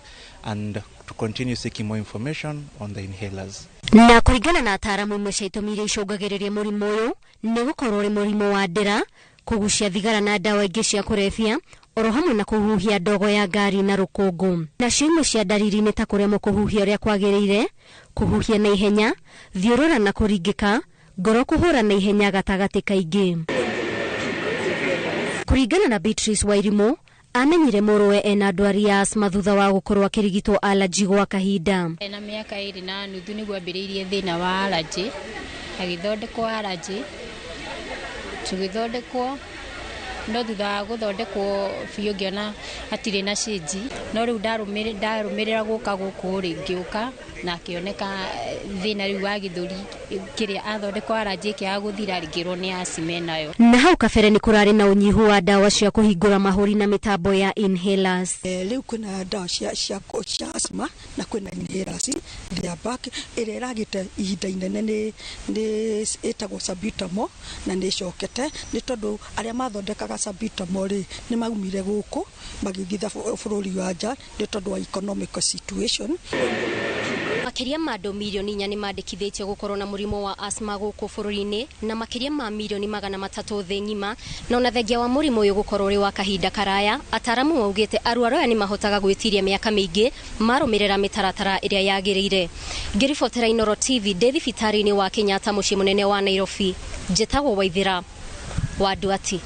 and to continue seeking more information on the inhalers. Na kũringana na ataaramu imwe cia itũmi iria icũngagĩrĩria mũrimũ ũyũ nĩ gũkorwo ũrĩ mũrimũ wa ndĩra, kũgucia thigara na ndawa ingĩ cia kũrebia, oro hamwe na kũhuhia ndogo ya ngari na rũkũngũ. Nacio imwe cia ndariri nĩ ta kũremwo kũhuhia ũrĩa kwagĩrĩire, kũhuhia na ihenya, thiũrũra na kũringĩka, ngoro kũhũra na ihenya gatagatĩ kaingĩ. Kũringana na Beatrice Wairimu, amenyire mũrũwe ena ndwari ya asthma thutha wa gũkorwo akĩrigitwo allergy gwa kahinda. Ena mĩaka 2.5 nĩguo ambĩrĩirie thĩna wa allergy, agĩthondekwo allergy, tũgĩthondekwo no thutha wa gũthondekwo biũ ngĩona hatirĩ na cĩnji, no rĩu ndarũmĩrĩra gũka gũkũ rĩ ngĩũka na akĩoneka thĩna rĩu wa gĩthũri kĩrĩa athondekwo allergy ĩkĩaga gũthira ngĩrwo nĩ asthma nayo. Na hau kabere nĩ kũrarĩ na ũnyihu wa ndawa cia kũhingũra mahũri na mĩtambo ya inhalers. Rĩu kwĩna ndawa cia asthma na kwĩna inhalers they are back, ĩrĩa ĩragĩte ihinda inene nĩ ĩtagwo salbutamol na nĩ ĩcokete nĩ tondũ arĩa mathondekaga salbutamol rĩ nĩ maumire gũkũ magĩthiĩ bũrũri wa nja nĩ tondũ wa economic situation. Makĩria ma andũ milioni 4 nĩ mandĩkithĩtio gũkorwo na mũrimũ wa asthma gũkũ bũrũri-inĩ na makĩria ma milioni 300 thĩ ng'ima, na ona thengia wa mũrimũ ũyũ gũkorwo ũrĩ wa kahinda karaya, ataaramu maugĩte arwaru aya nĩ mahotaga gwĩtiria mĩaka mĩingĩ marũmĩrĩra mĩtaratara ĩrĩa yagĩrĩire. Ngĩribotera Inooro TV ndĩ thibitarĩ-inĩ wa Kenyatta mũciĩ mũnene wa Nairobi, njĩtagwo Waithĩra wa Ndwati.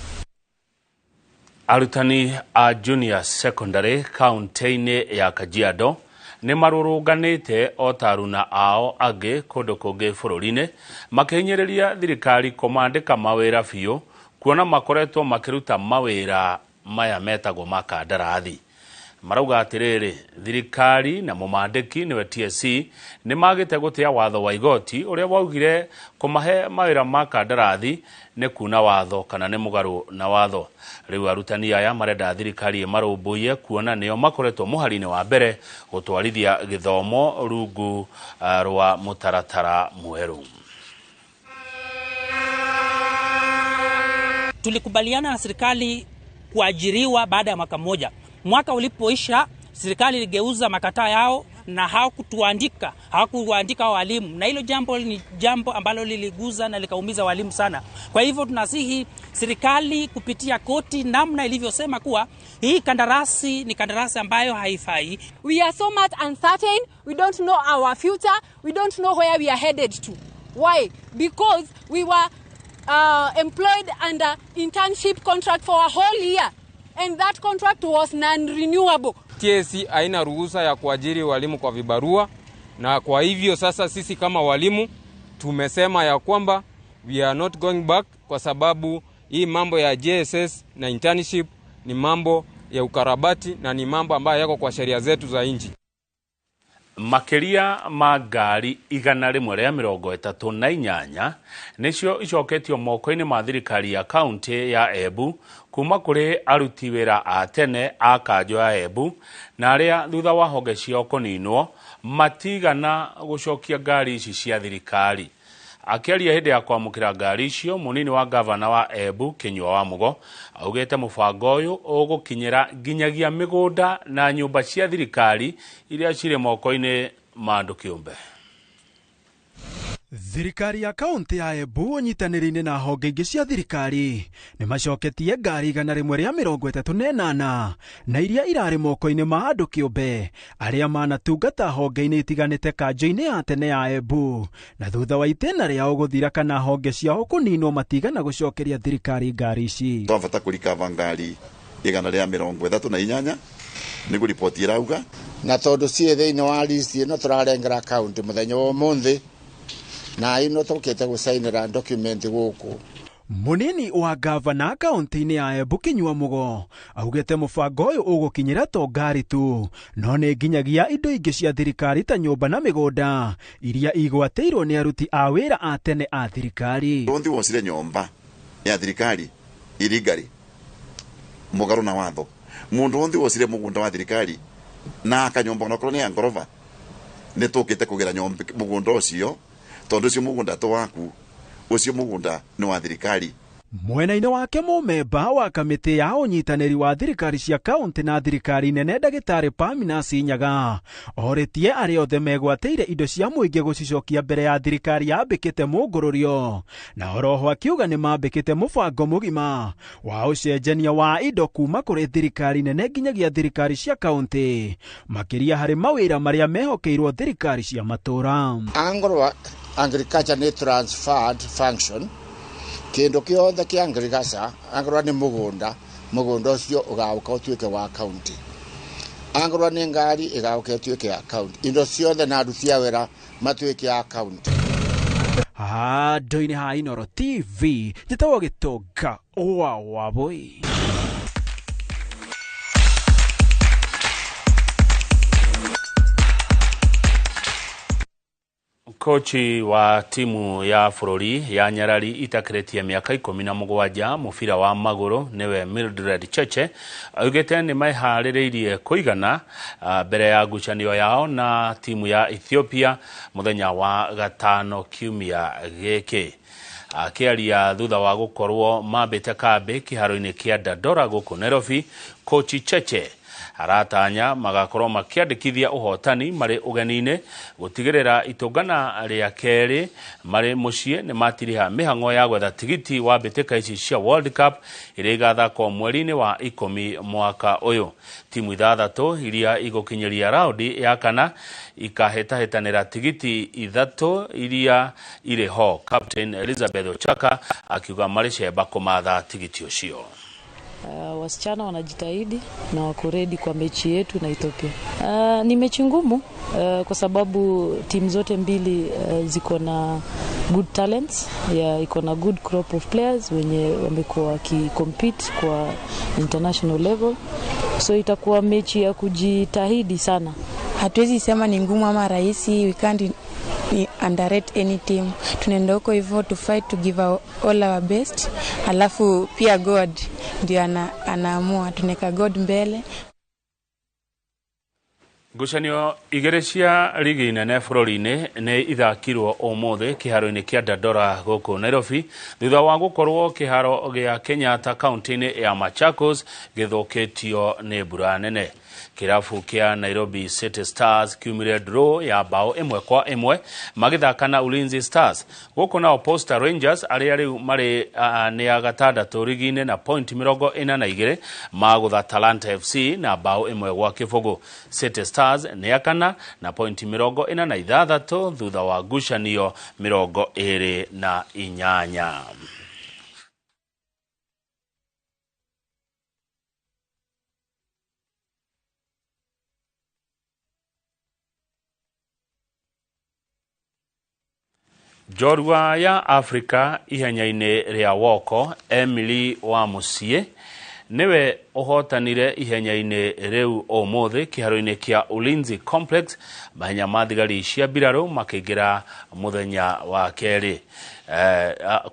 Arutani a junior secondary kaunti-inĩ ya Kajiado nĩ marũrũnganĩte o ta aruna ao angĩ kũndũ kũngĩ bũrũri-inĩ makĩhinyĩrĩria thirikari kũmandĩka mawĩra biũ kuona makoretwo makĩruta mawĩra maya metagwo ma kandarathi. Marauga atiriri thirikari na mumandiki niwe TSC ni magite gutia watho wa igoti uria waugire kumahe mawira ma kandarathi ni kuna watho kana ni mugaru na watho. Riu arutani aya marenda thirikari imarumbuiye kuona nio makoretwo muhari-ini wa mbere gutwarithia githomo rungu rwa mutaratara mweru. Tulikubaliana na serikali kuajiriwa baada ya mwaka mmoja. Mwaka ulipoisha, serikali iligeuza makataa yao na hawakuandika walimu, na hilo jambo ni jambo ambalo liliguza na likaumiza walimu sana. Kwa hivyo tunasihi serikali kupitia koti namna ilivyosema kuwa hii kandarasi ni kandarasi ambayo haifai. We are so much uncertain, we don't know our future, we don't know where we are headed to. Why? Because we were employed under internship contract for a whole year, and that contract was non-renewable. TSC haina ruhusa ya kuajiri walimu kwa vibarua, na kwa hivyo sasa sisi kama walimu tumesema ya kwamba we are not going back, kwa sababu hii mambo ya JSS na internship ni mambo ya ukarabati na ni mambo ambayo yako kwa sheria zetu za nchi. Makiria ma ngari 138 nicio icoketio moko-ini ma thirikari ya kaunti ya Embu kuma kuri aruti wira a tene a kanjo ya Embu na aria thutha wa honge ciao kuninwo matigana gucokia ngari ici cia thirikari. Akiaria hindi ya kwamukira ngari icio, munini wa gavana wa Embu Kinyua wa Mugo augite mubango uyu ugukinyira nginyagia migunda na nyumba cia thirikari iria ciri moko-ini ma andu kiumbe. Thirikari ya kaunti ya Embu ũnyitanĩri-inĩ na honge ingĩ cia thirikari nĩ macoketie ngari 138 na iria irarĩ moko-inĩ ma andũ kĩũmbe arĩa manatungata honge-inĩ itiganĩte kanjo-inĩ ya tene ya Embu, na thutha wa itĩna rĩao gũthira kana honge ciao kũninwo matigana gũcokeria thirikari ngari ici. Twabata kũrikava ngari 138 nĩguo riboti ĩrauga, na tondũ ciĩ thĩinĩ wa list ĩno tũrarengera kaunti mũthenya wa ũmũthĩ na ino tũkĩte gũcainĩra document gũkũ. Munini wa gavana kaunti-inĩ ya Embu Kinyua Mugo augĩte mũbango ũyũ ũgũkinyĩra to ngari tu, no nĩ nginyagia indo ingĩ cia thirikari ta nyũmba na mĩgũnda iria igwatĩirwo nĩ aruti a wĩra a tene a thirikari. Rũnthi wocire nyũmba ya thirikari irigari mũgarũ na watho, mũndũ wothe wocire mũgũnda wa thirikari na akanyũmba onakorwo nĩ ya ngoroba nĩ tũkĩte kũgĩra mũgũnda ũcio, tondu ucio mugunda to waku, ucio mugunda ni wa thirikari. Mwena-inĩ wake mũmemba wa kamĩtĩ ya ũnyitanĩri wa thirikari cia kaunti na thirikari nene ndagĩtarĩ Paminas Nyaga orĩtie arĩa othe megwatĩire indo cia mũingĩ gũcicokia mbere ya thirikari yambĩkĩte mũngũrũrio, na oroho akiuga nĩ mambĩkĩte mũbango mũgima wa ũcenjania wa indo kuma kũrĩ thirikari nene nginyagia thirikari cia kaunti, makĩria harĩ mawĩra marĩa mehokeirwo thirikari cia matũra. Angorwo agriculture nĩ transferred function, kindu kiothe kia agriculture angorwo ni mugunda, mugunda ucio ugauka utuike wa county, angorwo ni ngari igauka ituike ya county, indo ciothe na aruti a wira matuike ya county. Handũ-inĩ ha Inooro TV njĩtagwo Gĩtonga wa Wabũi. Kochi wa timu ya bũrũri ya Nyarari itakĩrĩtie mĩaka 17 mũbira wa magũrũ nĩwe Mildred Cheche augĩte nĩ meharĩrĩirie kũigana mbere ya ngucanio yao na timu ya Ethiopia mũthenya wa gatano kiumia gĩkĩ. Akĩaria thutha wa gũkorwo mambĩte kambĩ kĩharo-inĩ kĩa Dandora gũkũ Nairobi, Kochi Cheche aratanya magakorwo makiandikithia uhotani mari ugenini gutigirira itungana ria keri mari mucii ni matiriha mihango ya gwetha tigiti wa mbitika ici cia World Cup iria igathakwo mweri-ini wa 10 mwaka uyu. Timu ithathatu iria igukinyiria raundi ya kana ikahĩtahĩtanĩra tigiti ithatu iria irĩ ho. Captain Elizabeth Ochaka akiuga marĩ cemba kũmatha tigiti ũcio. Wasichana wanajitahidi na wako ready kwa mechi yetu na Ethiopia. Ni mechi ngumu kwa sababu timu zote mbili ziko na good talents, iko na good crop of players wenye wamekuwa wakicompete kwa international level. So itakuwa mechi ya kujitahidi sana. Hatuwezi sema ni ngumu ama rahisi, we can't underrate any team. Tunaenda huko hivyo to fight, to give all our best. Alafu pia God ndio anaamua, tunaweka God mbele. Ngucanio igĩrĩ cia rigi nene bũrũri-inĩ nĩ ithakirwo ũmũthĩ kĩharo-inĩ kĩa Dandora gũkũ Nairobi thutha wa gũkorwo kĩharo gĩa Kenyatta kaunti-inĩ ya Machakos gĩthũkĩtio nĩ mbura nene. Kĩrabu kĩa Nairobi City Stars kiumire draw ya bao 1-1 magĩthaka na Ulinzi Stars. Gũkũ nao Posta Rangers arĩa rĩu marĩ nĩ a gatandatũ rigi-inĩ na point 42 magũtha Talanta FC na bao 1-0. City Stars nĩ a kana na point 46 thutha wa ngucanio 28. Njorua ya Afrika ihenya-inĩ rĩa woko Emily wa Mũciĩ nĩwe ũhotanire ihenya-inĩ rĩu ũmũthĩ kĩharo-inĩ kĩa Ulinzi Complex, mahenya ma thigari cia mbirarũ makĩingĩra mũthenya wa kerĩ.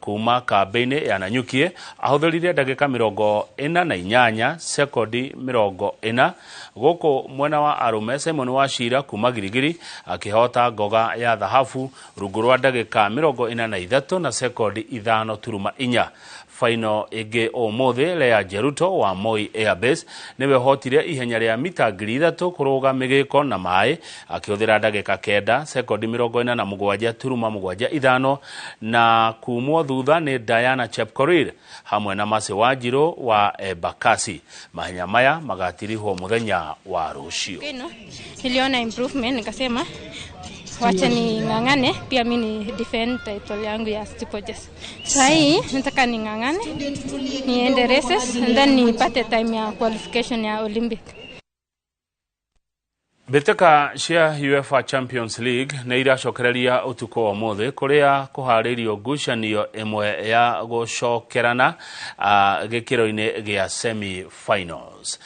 Kuma kambĩ-inĩ ya Nanyukie ahũthĩrire ndagĩka 48 sekondi 40. Gũkũ mwena wa arũme Simon Wachira kuma Girigiri akĩhota ngoga ya thahabu rungu rwa ndagĩka 43 na sekondi 5.4. Final ĩngĩ ũmũthĩ Lea Jeruto wa Moi Airbase nĩwe ũhotire ihenya rĩa mita 3,000 kũrũga mĩgĩko na maĩ akĩhũthĩra ndagĩka 9 sekondi 47.75 na kumwo thutha nĩ Diana Chepkorir hamwe na Mercy Wanjiru wa Embakasi. Mahenya maya magatirihwo mũthenya wa rũciũ. Niliona improvement nikasema wacha ning'ang'ane pia mimi ni defend title yangu ya steeplechase. Sasa hii nataka ning'ang'ane niende races and then nipate time ya qualification ya Olympic. Mbĩtĩka cia UEFA Champions League nĩ iracokereria ũtukũ wa ũmũthĩ kũrĩa kũharĩirio ngucanio ĩmwe ya gũcokerana gĩkĩro-inĩ gĩa semi-finals.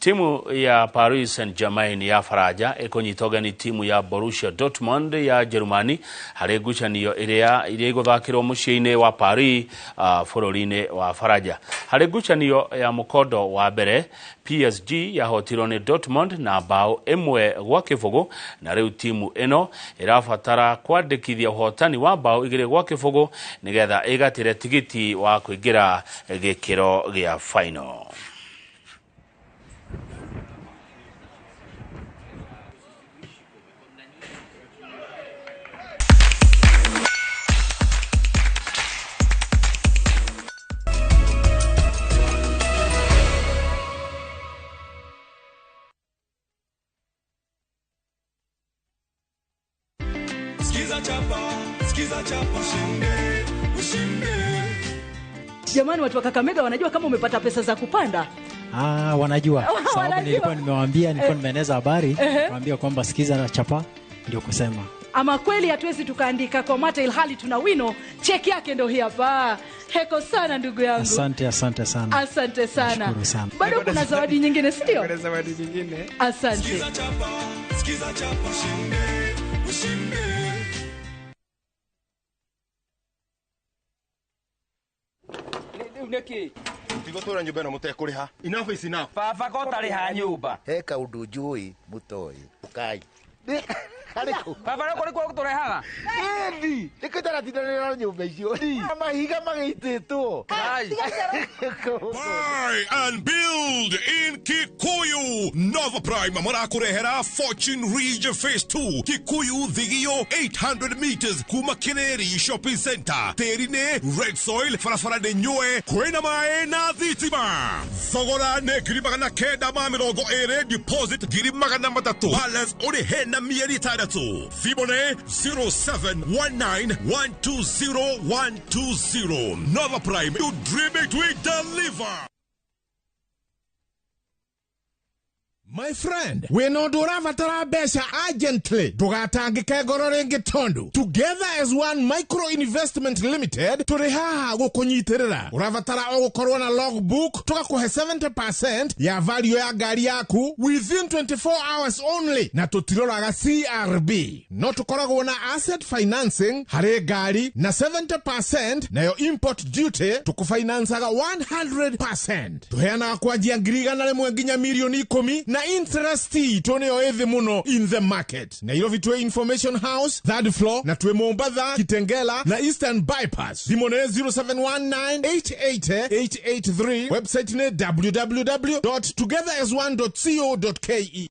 Timu ya Paris Saint-Germain ya Faranja ĩkũnyita ũgeni timu ya Borussia Dortmund ya Jerumani harĩ ngucanio ĩrĩa ĩgũthakĩrwo mũciĩ-inĩ wa Paris bũrũri-inĩ wa Faranja. Harĩ ngucanio ya mũkondo wa mbere PSG yahotirwo nĩ Dortmund na bao 1-0 na rĩu timu ĩno ĩrabatara kwandĩkithia ũhotani wa bao 2-0 nĩgetha ĩgatĩre tigiti wa kũingĩra gĩkĩro gĩa final. Jamani, watu wa Kakamega wanajua kama umepata pesa za kupanda? Wanajua. Sababu nilikuwa nimewaambia, nilikuwa nimeeneza habari, nikamwambia kwamba sikiza na chapa ndio kusema. Ama kweli hatuwezi tukaandika kwa mata ilhali tuna wino, cheki yake ndio hii hapa. Heko sana ndugu yangu. Asante, asante sana. Asante sana. Nashukuru sana. Bado kuna zawadi nyingine, si ndio? Kuna zawadi nyingine. Asante. Sikiza chapa, sikiza chapa, ushinde, ushinde. Mtigotora nyumba na mutekuriha. Enough is enough. Baba kotariha nyumba. He kaundu njui mutoi. Ukai. Baba rako nikuo guturehaga. Ĩni, nĩkĩtaratindanĩra nyũmba icio. Mahiga magĩitĩtwo. Buy and build in Kikuyu. Nova Prime marakurehera Fortune Ridge Phase 2 Kikuyu Thigio 800 meters kuma Kineri Shopping Center. Terine red soil farafara nĩ nyue kwĩna maĩ na thitima. Thogora nĩ 920 deposit 300 balance ũrĩhe na mĩeri 6. Fibone 0719120120. Nova Prime, you dream it, we deliver. My friend, wĩna ũndũ ũrabatara mbeca urgently, ndũgatangĩke ngoro rĩngĩ tondũ Together as One Micro Investment Limited tũrĩ haha gũkũnyitĩrĩra. Ũrabatara o gũkorwo na logbook, tũgakũhe 70% ya value ya ngari yaku within 24 hours only, na tũtiroraga CRB. No tũkoragwo na asset financing harĩ ngari na 70%, nayo import duty tũkũfinancaga 100%. Tũheanaga kwanjia 100,000 nginya 10,000,000 na interest itũ nĩyo ĩthĩ mũno in the market. Nairobi twĩ Information House third floor, na twĩ Mombatha, Kitengela na Eastern Bypass. Thimũ nĩ 0719888883, website nĩ www.togetherasone.co.ke.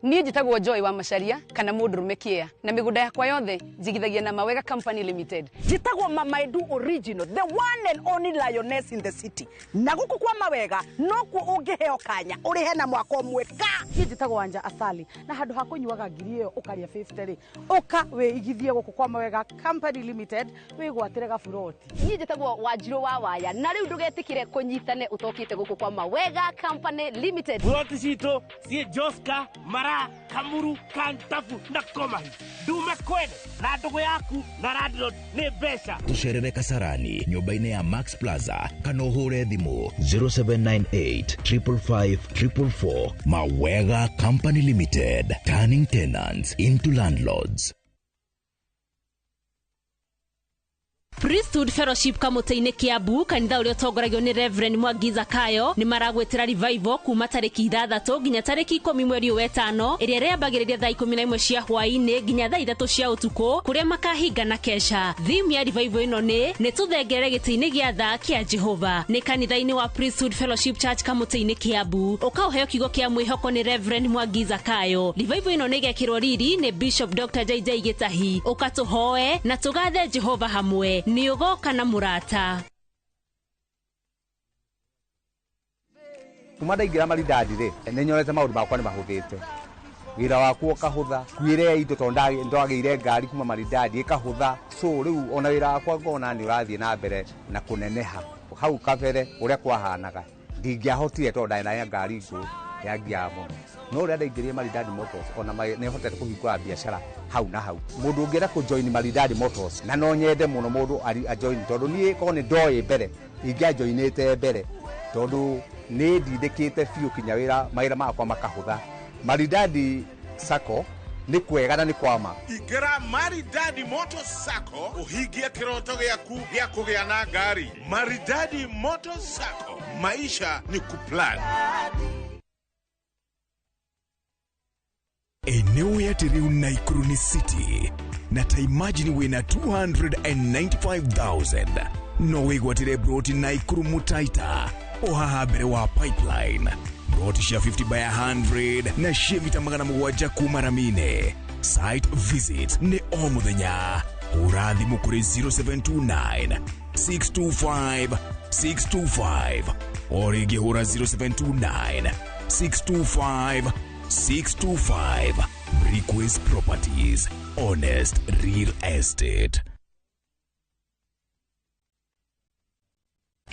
Niĩ njĩtagwo Joy wa Macharia kana mũndũrũme kĩea, na mĩgũnda yakwa yothe njigithagia na Mawega Company Limited. Njĩtagwo Mama Edu Original, the one and only lioness in the city, na gũkũ kwa Mawega nokuo ũngĩheo kanya ũrĩhe na mwaka ũmwe ka. Niĩ njĩtagwo Wanja Asali, na handũ ha kũnyuaga ngiri ĩyo ũkarĩa 50 rĩ, ũka wĩigithie gũkũ kwa Mawega Company Limited wĩgwatĩre gaburoti. Niĩ njĩtagwo Wanjirũ wa Waya, na rĩu ndũgetĩkĩre kũnyitane ũtokĩte gũkũ kwa Mawega Company Limited. Buroti citũ ciĩ Joska, Mara, Kamuru, Kantafu na Komahi. Ndume kwene na ndũgũ yaku na landlord nĩ mbeca. Tũcerere Kasarani nyũmba-inĩ ya Max Plaza kana ũhũre thimũ 0798 555 444. Mawega Company Limited, turning tenants into landlords. Priesthood Fellowship kamũtĩ-inĩ Kiambu, kanitha ũrĩa ũtongoragio nĩ Reverend Mwangi Zakayo, nĩ maragwĩtĩra revival kuma tarĩki 6 nginya tarĩki 10 mweri ũyũ wetano, ĩrĩa ĩrĩambagĩrĩria thaa 11 cia hwaĩ-inĩ nginya thaa 3 cia ũtukũ, kũrĩa makahinga na kesha. Theme ya revival ĩno nĩ tũthengere gĩtĩ-inĩ gĩa tha kĩa Jehova. Nĩ kanitha-inĩ wa Priesthood Fellowship Church kamũtĩ-inĩ Kiambu. Ũka ũheo kiugo kĩa mwĩhoko nĩ Reverend Mwangi Zakayo. Revival ĩno nĩ ĩgekĩrwo riri nĩ Bishop Dr. JJ Gĩtahi. Ũka tũhoe na tũgathe Jehova hamwe. Nĩ ũgoka na mũrata. Kuma ndaingĩra Maridadi rĩ, nĩ nyonete maũndũ makwa nĩ mahũthĩte. Wĩra wakwa ũkahũtha, kuĩre indo tondũ ndwagĩire ngari kuma Maridadi ĩkahũtha. So rĩu ona wĩra wakwa ngona nĩ ũrathiĩ na mbere na kũneneha. Hau kabere ũrĩa kwahanaga ndingĩahotire tondũ ndarĩ na ngari ngũrũ yangiaga mũno. No ũrĩa ndaingĩrire Maridadi Motors ona nĩ hotete kũhingũra biacara hau na hau. Mũndũ ũngĩenda kũjoin Maridadi Motors, na no nyende mũno mũndũ ajoin, tondũ niĩ korwo nĩ ndoĩ mbere ingĩajoinĩte mbere, tondũ nĩ ndindĩkĩte biũ kinya wĩra mawĩra makwa makahũtha. Maridadi Sacco nĩ kwega na nĩ kwama. Ingĩra Maridadi Motors Sacco ũhingie kĩroto gĩaku gĩa kũgĩa na ngari. Maridadi Motors Sacco, maisha ni kuplan. Eneo ya Teriu Nakuru ni city na ta imagine wina 295,000 no wigwatire broti Nakuru Mutaita ohaha mbere wa pipeline broti cia 50 by 100 na cia mita 700 kuma ramine. Site visit ni o muthenya. Hũra thimũ kũrĩ 0729 625 625 o rĩngĩ hũra 0729 625 625. Request Properties, honest real estate.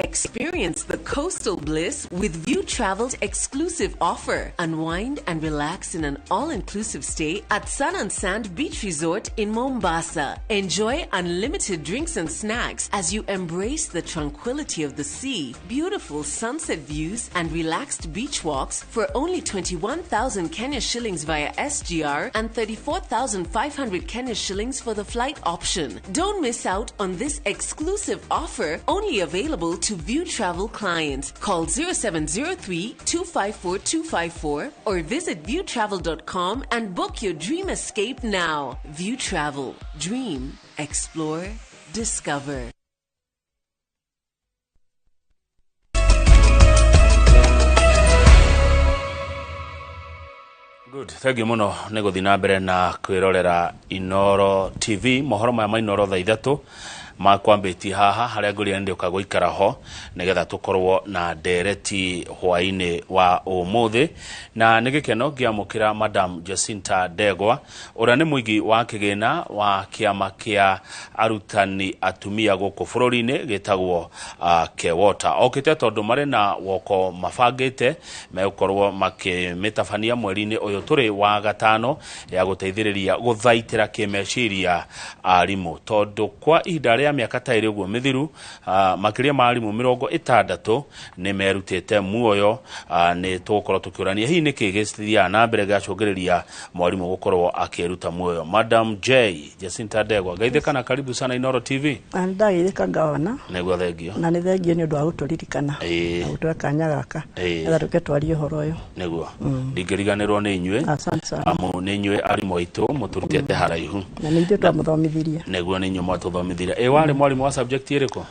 Experience the coastal bliss with View Travel's exclusive offer. Unwind and relax in an all-inclusive stay at Sun and Sand Beach Resort in Mombasa. Enjoy unlimited drinks and snacks as you embrace the tranquility of the sea, beautiful sunset views, and relaxed beach walks for only 21,000 Kenya shillings via SGR and 34,500 Kenya shillings for the flight option. Don't miss out on this exclusive offer, only available to View Travel clients. Call 0703 254 254 or visit viewtravel.com and book your dream escape now. View Travel. Dream, explore, discover. Good. Thank you muno nĩ gũthiĩ na mbere na kwĩrorera Inoro TV. Mohoro maya ma Inoro thaa 3 Makwambĩtie haha harĩa ngũria nĩndĩũka gũikara ho nĩgetha tũkorwo na ndereti hwaĩ-inĩ wa ũmũthĩ. Na nĩ gĩkeno ngĩamũkĩra Madam Jacinta Ndegwa, ũrĩa nĩ mũigi wa kĩgĩna wa kĩama kĩa arutani atumia gũkũ bũrũri-inĩ gĩtagwo KEWOTA. Okĩte tondũ marĩ na woko mabangĩte megũkorwo makĩmĩtabania mweri-inĩ ũyũ tũrĩ wa gatano ya gũteithĩrĩria gũthaitĩra kĩmeciria arimũ, tondũ kwa ihinda rĩa mĩaka ta ĩrĩ ũguo mĩthiru, makĩria ma arimũ 60 nĩ merutĩte muoyo. Nĩ tũgũkorwo tũkĩũrania hihi nĩkĩ gĩthiaga na mbere gĩgacũngĩrĩria mwarimũ gũkorwo akĩruta muoyo. Madam J Jacinta Ndegwa, geithĩka na karibu sana Inooro TV. Na nĩ ndageithĩka, ngavana. Nĩguo, thengio. Na nĩ thengio nĩ ũndũ wa gũtũririkana na gũtũhe kanya gaka nĩgetha tũke twarie ũhoro ũyũ. Nĩguo, ndingĩriganĩrwo nĩ inyuĩ. Asante sana. Amu nĩ inyuĩ arimũ aitũ mũtũrutĩte haraihu. Na nĩ ithuĩ twamũthomithirie. Nĩguo, nĩ inyuĩ mwatũthomithirie. Ĩ warĩ mwarimũ wa subject ĩrĩkũ?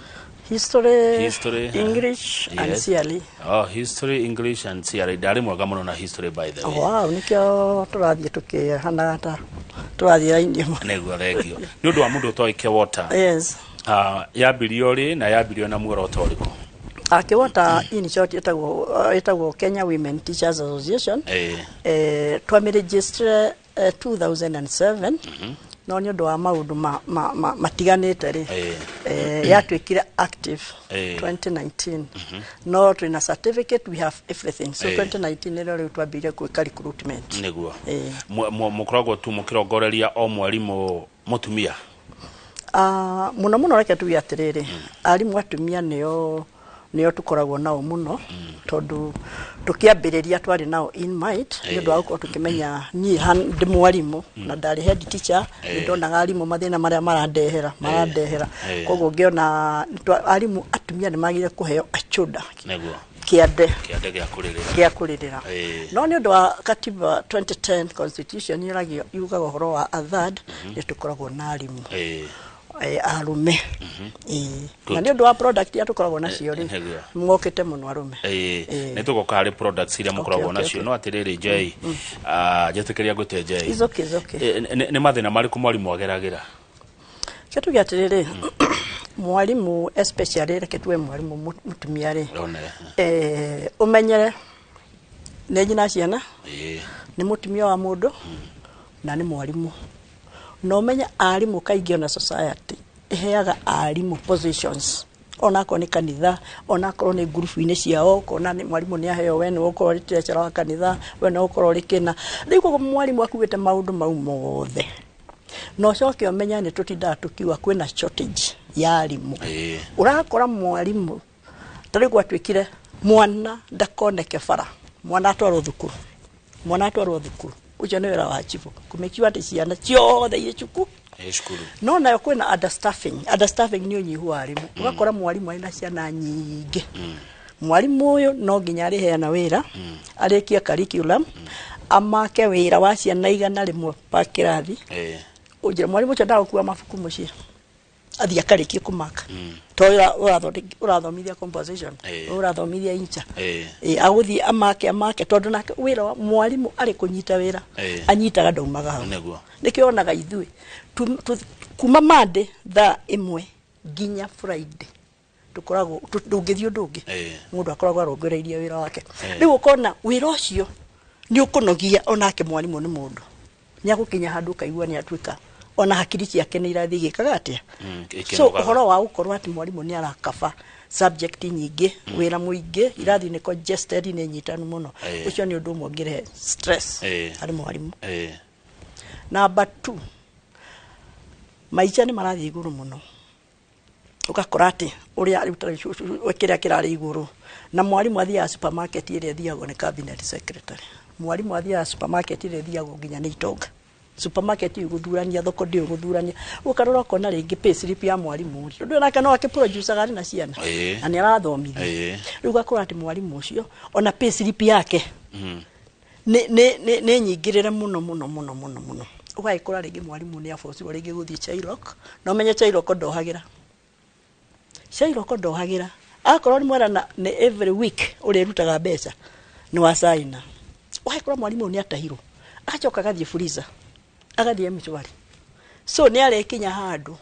History, History, English and CRE. Oh, history, English and CRE. Ndarĩ mwega mũno na history, by the way. Wow, nĩkĩo tũrathiĩ tũkĩhanaga ta tũrathiĩ raini ĩmwe. Nĩguo, thengio. Nĩ ũndũ wa mũndũ ũtoĩ KEWOTA, yambirio rĩ na yambirio na muoroto ũrĩkũ? KEWOTA in short ĩtagwo Kenya Women Teachers Association. Twamĩregister 2007, no nĩ ũndũ wa maũndũ matiganĩte rĩ, yatuĩkire active 2019, no twĩna certificate, we have everything, so 2019 nĩrĩo rĩu twambĩrĩirie gwĩka recruitment. Nĩguo. Mũkoragwo tu mũkĩrongoreria o mwarimũ mũtumia? Ah, mũno mũno, reke tuge atĩrĩrĩ, arimũ atumia nĩo tũkoragwo nao mũno, tondũ tũkĩambĩrĩria twarĩ nao in mind nĩ ũndũ wa gũkorwo tũkĩmenya niĩ ndĩ mwarimũ na ndarĩ head teacher, nĩ ndonaga arimũ mathĩna marĩa marandehera. Koguo ngĩona arimũ atumia nĩ magĩrĩire kũheo achoda kĩande Kĩande gĩa kũrĩrĩra. Gĩa kũrĩrĩra. No nĩ ũndũ wa katiba 2010 constitution yũragio yugaga ũhoro wa a third, nĩ tũkoragwo na arimũ arume. Na nĩ ũndũ wa product iria tũkoragwo nacio rĩ, mokĩte mũno arũme. Nĩ tũgoka harĩ products iria mũkoragwo nacio, no atĩrĩrĩ, Jay, njĩtĩkĩria ngwĩte Jay. It's okay, it's okay. Nĩ mathĩna marĩkũ mwarimũ ageragĩra? Ke tuge atĩrĩrĩ, mwarimũ especially, reke tuwe mwarimũ mũtumia rĩ, One. Ũmenyere nĩ nyina ciana, nĩ mũtumia wa mũndũ na nĩ mwarimũ. Na ũmenye arimũ kaingĩ ona society ĩheaga arimũ positions, onakorwo nĩ kanitha, onakorwo nĩ ngurubu-inĩ ciao, ũkona nĩ mwarimũ nĩ aheo, we nĩwe ũkorwo ũrĩ treasurer wa kanitha, we nĩwe ũkorwo ũrĩ kĩna. Rĩu koguo mwarimũ akuĩte maũndũ mau mothe, na ũcoke ũmenye nĩ tũtindaga tũkiuga kwĩna shortage ya arimũ. Ũrakora mwarimũ ta rĩu gwatuĩkire mwana ndakoneke bara, mwana atwarwo thukuru, mwana atwarwo thukuru, ũcio nĩ wĩra wa chibũ kũmake atĩ ciana ciothe irĩ cukuru. Cukuru. No nayo kwĩna understaffing. Understaffing nĩ ũnyihu wa arimũ. Ũgakora mwarimũ arĩ na ciana nyingĩ. Mwarimũ ũyũ no nginya arĩheana wĩra, arĩkie curriculum, amake wĩra wa ciana 100 pa kĩrathi. Ũnjĩre mwarimũ ũcio ndagũkua mabuku mũciĩ athiĩ akarĩkie kũmaka, to ũrathomithia composition, ũrathomithia incha. Agũthiĩ amake tondũ nake wĩra wa mwarimũ arĩ kũnyita wĩra, anyitaga ndaumaga hau. Nĩkĩo onaga ithuĩ kuma Monday thaa 1 nginya Friday tũkoragwo ndũngĩthiĩ ũndũ ũngĩ. Mũndũ akoragwo arongoreirie wĩra wake. Rĩu ũkona wĩra ũcio nĩ ũkũnogia, onake mwarimũ nĩ mũndũ, nĩ agũkinya handũ ũkaigua nĩ atuĩka ona hakiri ciake nĩ irathiĩ igĩkaga atĩa. So Ikĩnogaga. Ũhoro wa gũkorwo atĩ mwarimũ nĩ arakaba subject nyingĩ, wĩra mũingĩ, irathi nĩ congested, nĩ nyitanu mũno, ũcio nĩ ũndũ ũmwe ũngĩrehe stress harĩ mwarimũ. Number two, maica nĩ marathiĩ igũrũ mũno, ũgakora atĩ ũrĩa rĩu ta rĩu kĩrĩa kĩrarĩ igũrũ, na mwarimũ athiaga supermarket ĩrĩa ĩthiagwo nĩ cabinet secretary, mwarimũ athiaga supermarket ĩrĩa ĩthiagwo nginya nĩ itonga, supermarket ĩyo gũthurania thoko ndĩyo gũthurania. Ũkarora ũkona rĩngĩ pay slip ya mwarimũ rĩ, tondũ nake no akĩproducaga arĩ na ciana na nĩ arathomithia. Rĩu ũgakora atĩ mwarimũ ũcio ona pay slip yake nĩ nyingĩrĩre mũno mũno mũno mũno mũno. Ũgagĩkora rĩngĩ mwarimũ nĩ abocirwo rĩngĩ gũthiĩ Chairok, na ũmenye Chairok ndohagĩra, Chairok ndohagĩra. Akorwo nĩ mwerana nĩ every week ũrĩrutaga mbeca nĩ wa caina, ũgagĩkora mwarimũ ũyũ nĩ atahirwo, agacoka agathiĩ Fuliza, agathiĩ M-Shwari. So nĩ arĩkinya handũ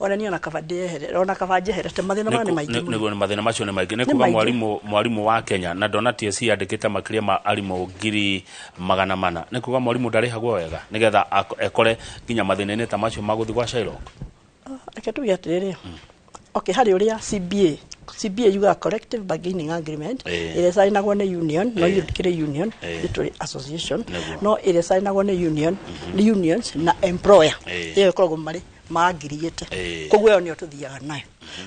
Ona niĩ ona kaba ndĩehere, ona kaba njeherete mathĩna maya nĩ maingĩ mũno. Nĩguo mathĩna macio nĩ maingĩ. Nĩ Nĩ kuga maingĩ. Mwarimũ wa Kenya na ndona TSC yandĩkĩte makĩria ma arimũ 400,000. Nĩ kuga mwarimũ ndarĩhagwo wega nĩgetha ekore nginya mathĩna-inĩ ta macio ma gũthiĩ gwa Shylock. Reke tuge atĩrĩrĩ, okay, harĩ ũrĩa CBA, CBA yugaga collective bargaining agreement ĩrĩa ĩcainagwo nĩ union, no ithuĩ tũkĩrĩ union, ithuĩ tũrĩ association, no ĩrĩa ĩcainagwo nĩ union, nĩ unions na employer, ĩyo ĩkoragwo marĩ maangiriĩte. Koguo ĩyo nĩyo tũthiaga nayo,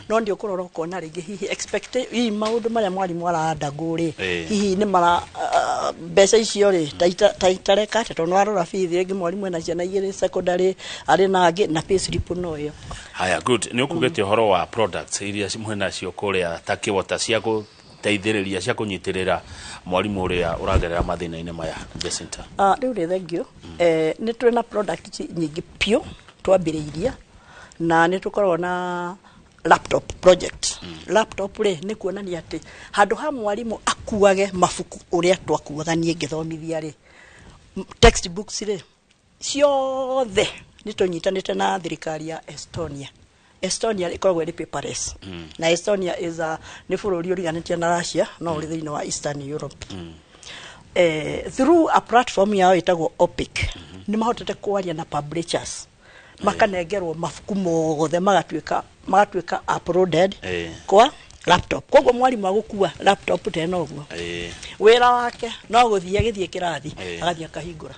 no ndio kũrora ũkona rĩngĩ hihi expect hihi maũndũ marĩa mwarimũ araandagwo rĩ, hihi nĩ mara mbeca icio rĩ ta itareka atĩa, tondũ warora bithi rĩngĩ mwarimũ ena ciana igĩrĩ secondary, arĩ na angĩ na pay slip no ĩyo. Haya, good. Nĩ ũkugĩte ũhoro wa products iria mwĩnacio kũrĩa ta kĩwota cia gũteithĩrĩria, cia kũnyitĩrĩra mwarimũ ũrĩa ũragerera mathĩna-inĩ maya, Jacinta. Ah, rĩu rĩ, thank you. Nĩ tũrĩ na product nyingĩ piũ twambĩrĩirie, na nĩ tũkoragwo na laptop project. Laptop rĩ, nĩ kuonania atĩ handũ ha mwarimũ akuage mabuku ũrĩa twakuaga niĩ ngĩthomithia rĩ, textbooks rĩ ciothe nĩ tũnyitanĩte na thirikari ya Estonia. Estonia ĩkoragwo ĩrĩ paperless, na Estonia is a, nĩ bũrũri ũriganĩtie na Russia, no ũrĩ thĩinĩ wa Eastern Europe. Through a platform yao ĩtagwo OPIC, nĩ mahotete kwaria na publishers, makanengerwo mabuku mothe magatuĩka uploaded kwa laptop. Koguo mwarimũ agũkua laptop tena ũguo, wĩra wake no gũthiĩ agĩthiĩ kĩrathi, agathiĩ akahingũra,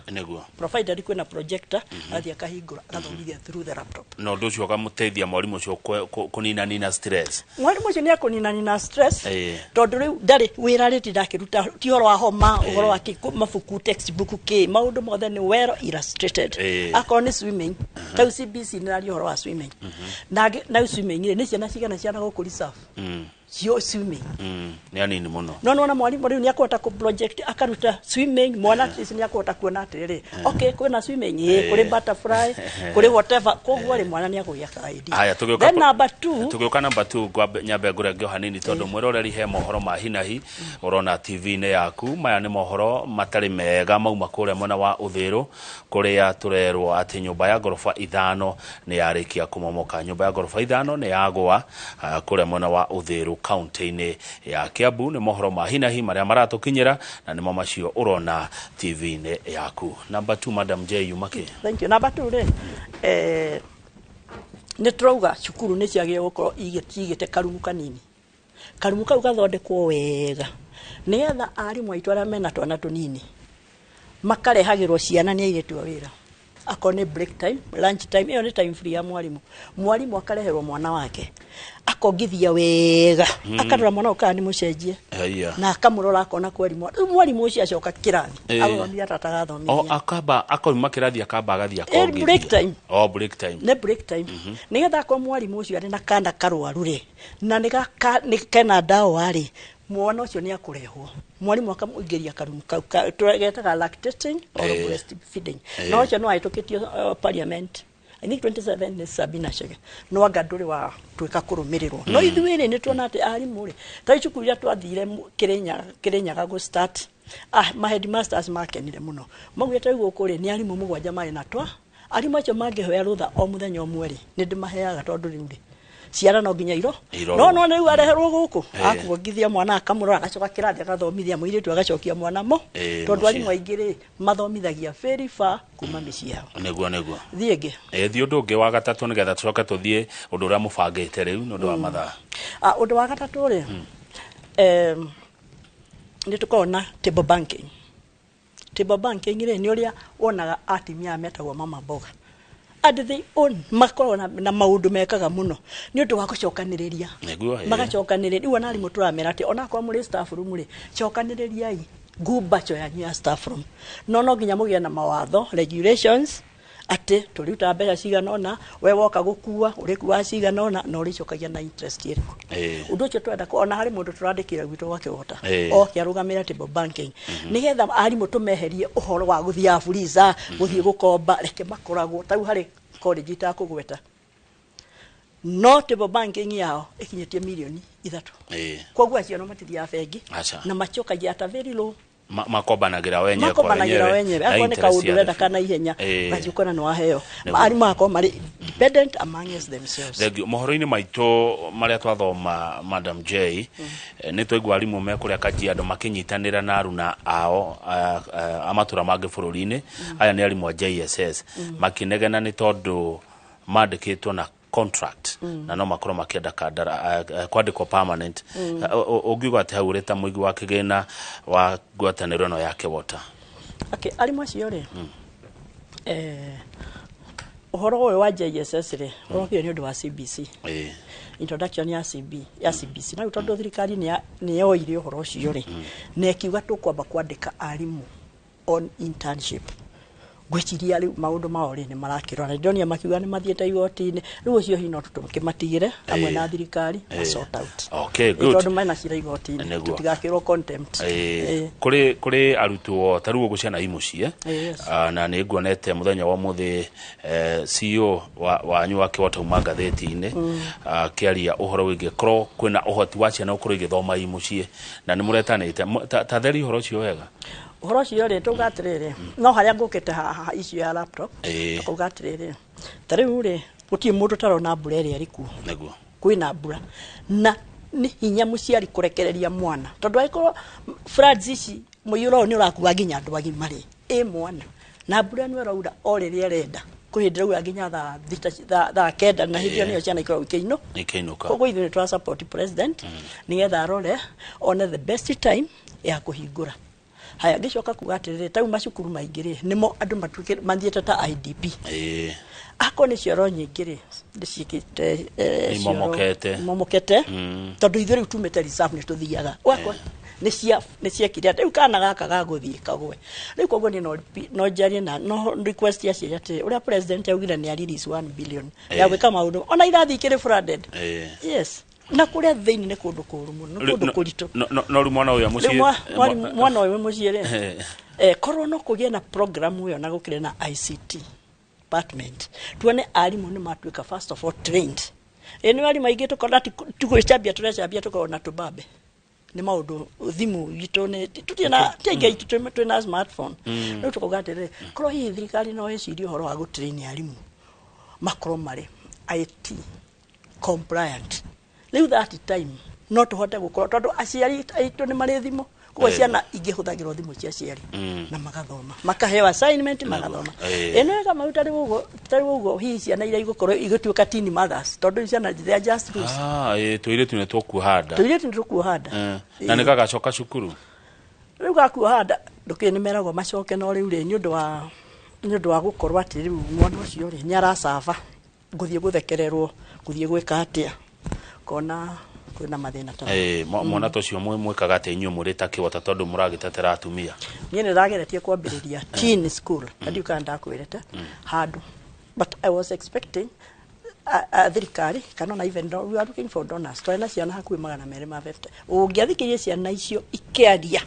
provided kwĩna projector, agathiĩ akahingũra, agathomithia through the laptop. Na ũndũ ũcio ũkamũteithia mwarimũ ũcio kũninanina stress. Mwarimũ ũcio nĩ akũninanina stress, tondũ rĩu ndarĩ wĩra rĩ, ndakĩruta ti ũhoro wa homa, ũhoro wa kĩ mabuku, textbook, kĩ maũndũ mothe nĩ well illustrated. Akorwo nĩ swimming, ta rĩu CBC nĩ raria ũhoro wa swimming, na rĩu swimming rĩ, nĩ ciana cigana ciana gũkũ reserve cio swimming? Nĩ anini mũno. No nĩwona mwarimũ rĩu nĩ akũhota kũ project akaruta swimming, mwana at least nĩ akũhota kuona atĩrĩrĩ, okay, kwĩna swimming, ĩ kũrĩ butterfly, kũrĩ whatever, koguo rĩ, mwana nĩ akũgĩa ka idea. Haya, tũgĩũka Then number two, tũgĩũka number two, nyambe ngũre ngĩo hanini tondũ mwĩroreri he mohoro ma hinahi ũrona TV-inĩ yaku. Maya nĩ mohoro matarĩ mega mauma kũrĩa mwena wa Ũthĩrũ, kũrĩa tũrerwo atĩ nyũmba ya ngoroba 5 nĩ yarĩkia kũmomoka. Nyũmba ya ngoroba 5 nĩ yagwa, kũrĩa mwena wa Ũthĩrũ kaunti-inĩ ya Kiambu. Nĩ mohoro ma hinahi marĩa maratũkinyĩra, na nĩmo macio ũrona TV-inĩ yaku. Number two, Madam J, yuma kĩ? Thank you. Number two rĩ, nĩ tũrauga cukuru nĩ ciagĩrĩirwo gũkorwo igĩte karumu kanini. Karumu kau gathondekwo wega nĩgetha arimũ aitũ arĩa mena twana tũnini makarehagĩrwo ciana nĩ airĩtu a wĩra. Akorwo nĩ break time, lunch time, ĩyo nĩ time free ya mwarimũ. Mwarimũ akareherwo mwana wake, akongithia wega, akarora mwana ũyũ kana nĩ mũcenjie, na akamũrora akona kweri mwana. Rĩu mwarimũ ũcio acoka kĩrathi, athomithia ta atagathomithia. O akamba akoima kĩrathi, akamba agathiĩ akongithia. Break time. O break time. Nĩ break time, nĩgetha akorwo mwarimũ ũcio arĩ na kana karwaru rĩ, na nĩ kena ndawa rĩ, mwana ũcio nĩ akũrehwo, mwarimũ akamũingĩria karumu kau getaga lactating or breastfeeding. Na ũcio no ahĩtũkĩtio parliament, I think 27 nĩ Sabina Chege, no anga ndũrĩ wa tuĩka kũrũmĩrĩrwo. No ithuĩ rĩ, nĩ tuona atĩ arimũ rĩ, ta cukuru iria twathire Kĩrĩnyaga gũ start, ma headmasters makenire mũno, maugĩte rĩu gũkũ rĩ, nĩ arimũ 7 marĩ na twa arimũ acio mangĩhoya rũtha o mũthenya ũmwe rĩ, nĩ ndĩmaheaga, tondũ rĩu rĩ, ciana no nginya iro Irorwo. No no rĩu areherwo gũkũ, akuongithia mwana, akamũrora, agacoka kĩrathi agathomithia mũirĩtu, agacokia mwana mo, tondũ mũciĩ. Arimũ aingĩ rĩ, mathomithagia very far kuma mĩciĩ yao. Nĩguo. Thiĩ ĩngĩ. Thiĩ ũndũ ũngĩ wa gatatũ nĩgetha tũcoke tũthiĩ ũndũ ũrĩa mũbangĩte rĩu nĩ ũndũ wa mathaa. Ah, ũndũ wa gatatũ rĩ, nĩ tũkoragwo na table banking. Table banking rĩ, nĩ ũrĩa wonaga atumia aya metagwo mama mboga, and they own, makoragwo na maũndũ mekaga mũno nĩ ũndũ wa gũcokanĩrĩria. Nĩguo. Magacokanĩrĩria. Rĩu ona arimũ tũramera atĩ onakorwo mũrĩ staff room rĩ, cokanĩrĩriai ngumbaco yanyu ya staff room, no nginya mũgĩe na mawatho, regulations, atĩ tũrĩrutaga mbeca cigana ũna, we woka gũkua ũrĩkuaga cigana ũna, na ũrĩcokagia na interest ĩrĩkũ. Ũndũ ũcio tũrenda ona harĩ mũndũ tũrandĩkire gwitũ gwake wota oke arũgamĩre table banking, nĩgetha arimũ tũmeherie ũhoro wa gũthiaga fuliza, gũthiĩ gũkomba. Reke makoragwo ta rĩu harĩ college itakũgweta, no table banking yao ĩkinyĩtie mirioni 3. Koguo acio no matithiaga bengi, Aca. na macokagia at a very low Makombanagĩra wenyewe kwa makombanagĩra wenyewe. Na Akorwo nĩ interest kaũndũ ya ũrenda thĩ. kana ihenya, ũgathiĩ ũkona nĩ waheo. Arimũ magakorwo marĩ Independent amongst themselves. Thank you. Mohoro-inĩ maitũ marĩa twathoma, Madam J, nĩ twaigua arimũ me kũrĩa Kajiado makĩnyitanĩra na aruna ao a matũra mangĩ bũrũri-inĩ. Aya nĩ arimũ a JSS, makĩnegena nĩ tondũ mandĩkĩtwo na contract na no makorwo makĩenda kandara kwandĩkwo permanent. Ũngiuga atĩ hau ũrĩ ta mũigi wa kĩgĩna wa ngwatanĩro ĩno ya KEWOTA? Okay, arimũ acio rĩ, ũhoro ũyũ wa JSS rĩ, ũrokire nĩ ũndũ wa CBC, introduction ya CB ya CBC. Na rĩu tondũ thirikari nĩ yoire ũhoro ũcio rĩ, na ĩkiuga tũkwamba kwandĩka arimũ on internship, ngwĩciria rĩu maũndũ mao rĩ nĩ marakĩrora. Na ndĩronire makiuga nĩ mathiĩte igoti-inĩ. Rĩu ũcio hihi no tũkĩmatigĩre hamwe na thirikari ma sort out. Tondũ mena cira igoti-inĩ, tũtigakĩrwo contempt. Kũrĩ arutwo ta rĩu ũguo ciana i mũciĩ. Yes. Ah, na nĩ nguonete mũthenya wa ũmũthĩ, CEO wanyu wa KEWOTA uma ngathĩti-inĩ akĩaria ũhoro wĩgiĩ korwo kwĩna ũhoti wa ciana gũkorwo igĩthoma i mũciĩ, na nĩ mũretanĩte. Ta theri ũhoro ũcio wega. Ũhoro ũcio rĩ, tauga atĩrĩrĩ, no harĩa ngũkĩte haha issue ya laptop, tũkauga atĩrĩrĩ, ta rĩu rĩ, gũtirĩ mũndũ tarona mbura ĩrĩa ĩrĩ kuo. Kwĩna mbura na nĩ hinya mũciari kũrekereria mwana, tondũ angĩkorwo floods ici, mũiyũro ũyũ nĩ ũrakua nginya andũ agima rĩ, ĩ mwana na mbura ĩno ĩraura o rĩrĩa ĩrenda, kwĩ hĩndĩ ĩraura nginya thaa 6, thaa 9, na hĩndĩ ĩyo nĩyo ciana ikoragwo ikĩinũ ikĩinũka. Koguo ithuĩ nĩ tũra support president nĩgetha arore one the best time ya kũhingũra. Haya, ngĩcoka kuga atĩrĩrĩ, ta rĩu macukuru maingĩ rĩ, nĩmo andũ matuĩkĩte mathiĩte ta IDP. Akorwo nĩ cioro nyingĩ rĩ, nĩciĩkĩte Imomokete. Imomokete. Tondũ ithuĩ rĩu tumĩte reserve, nĩ tũthiaga ũgakora nĩ ciekire atĩ rĩu kana gaka gagũthiĩ kagwe. Rĩu koguo niĩ no njarie na no request aciari atĩrĩ, ũrĩa president augire nĩ a release 1 billion ya gwĩka maũndũ, ona irathi ikĩrĩ flooded. Yes, na kũrĩa thĩinĩ nĩ kũndũ kũũru mũno, nĩ kũndũ kũritũ. No rĩu mwana ũyũ Rĩu mũciĩ mwana ũyũ mũciĩ rĩ, korwo no kũgĩe na program ĩyo na gũkĩrĩ na ICT department, tuone arimũ nĩ matuĩka first of all trained. Ĩ nĩ arimũ aingĩ tũkona tugwĩcambia, tũrecambia, tũkorwo na tũbambe nĩ maũndũ thimũ itũ nĩ tũtirĩ na ti aingĩ aitũ twĩna smartphone. Rĩu tũkauga atĩrĩrĩ, korwo hihi thirikari no ĩcirie ũhoro wa gũtrain arimũ makorwo marĩ IT compliant, rĩu that time no tũhote gũkorwo, tondũ aciari aitũ nĩ marĩ thimũ, koguo ciana ingĩhũthagĩrwo thimũ cia aciari na magathoma, makaheo assignment, magathoma. Ĩno ĩga mau tarĩ ũguo, tarĩ ũguo hihi ciana iria igũkorwo igĩtuĩka teen mothers, tondũ rĩu ciana they are just loose. Ah, tũirĩtu nĩ tũkuoha nda. Tũirĩtu nĩ tũkuoha nda. Na nĩ gagacoka cukuru. Rĩu gakuoha nda ndũkĩrĩ, nĩ meragwo macoke, no rĩu rĩ, nĩ ũndũ wa gũkorwo atĩ rĩu mwana ũcio rĩ, nĩ aracaba gũthiĩ gũthekererwo, gũthiĩ gwĩka atĩa, kona kwĩna mathĩna ta mau. Mwana ta ũcio mwĩkaga atĩa inyuĩ mũrĩ ta KEWOTA, tondũ mũragĩtetera atumia? Niĩ nĩ ndageretie kwambĩrĩria teen school na ndiũ kana ndakwĩrĩte handũ, but I was expecting a thirikari kana ona even we are looking for donors. Twarĩ na ciana hakuhĩ 250. Ũngĩathikĩrĩria ciana icio ikĩaria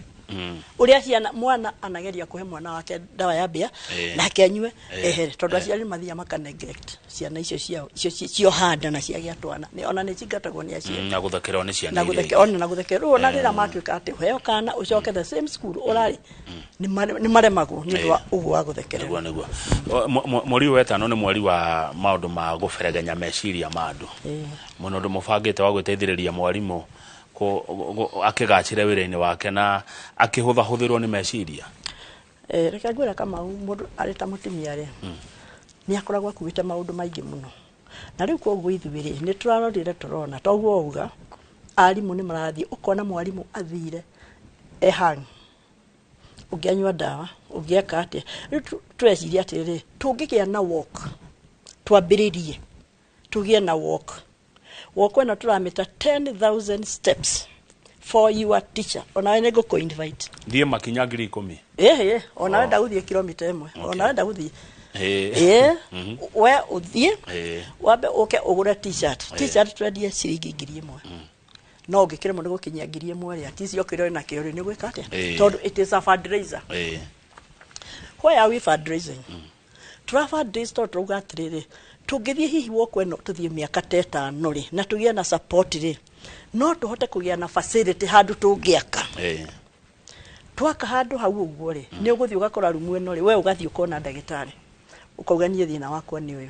ũrĩa ciana, mwana anageria kũhe mwana wake ndawa ya mbĩa nake anyue ehere, tondũ aciari nĩ mathiaga maka neglect ciana icio ciao, icio cioha nda na ciagĩa twana. Ona nĩ cingatagwo nĩ aciari. Na gũthekererwo nĩ ciana na iria gũtheke ingĩ. Ona na gũtheke rĩu, ona rĩrĩa matuĩka atĩ ũheo kana ũcoke the same school ũrarĩ, nĩ maremagwo nĩ ũndũ wa ũguo wa gũthekererwo. Nĩguo. Mweri ũyũ wetano nĩ mweri wa maũndũ ma gũberegenya meciria ma andũ mũno. Ũndũ mũbangĩte wa gwĩteithĩrĩria mwarimũ akĩgacĩre wĩra-inĩ wake na akĩhũthahũthĩrwo nĩ meciria? Reke ngwĩre Kamau, mũndũ arĩ ta mũtumia rĩ, nĩ akoragwo akuĩte maũndũ maingĩ mũno, na rĩu koguo ithuĩ rĩ, nĩ tũrarorire tũrona toguo wauga arimũ nĩ marathiĩ, ũkona mwarimũ athire ehang ũngĩanyua ndawa, ũngĩeka atĩa. Rĩu tũreciria atĩrĩrĩ, tũngĩgĩa na walk, twambĩrĩrie tũgĩe na walk ĩno tũramĩta 10,000 steps for your teacher. Onawe nĩ ngũkũ invite. Thiĩ makinya 10,000? Ĩhĩ, onawe ndagũthiĩ kilomita 1, onawe ndagũthiĩ. Ĩĩ. We ũthiĩ wambe ũke ũgũre T-shirt. T-shirt twendie ciringi 1000, no ũngĩkĩremwo nĩ gũkinyia 1000 rĩ, at least okĩrĩ nakĩo rĩ, nĩ gwĩka atĩa? Tondũ it is a fundraiser. Why are we fundraising? Tũra fundraise tondũ tũrauga atĩrĩrĩ, tũngĩthiĩ hihi walk ĩno, tũthiĩ mĩaka ta 5 rĩ, na tũgĩe na support rĩ, no tũhote kũgĩa na facility handũ tũngĩaka. Twaka handũ hau ũguo rĩ, nĩ ũgũthiĩ ũgakora rumu ĩno rĩ, we ũgathiĩ ũkona ndagĩtarĩ, ũkauga niĩ thĩna wakwa nĩ ũyũ.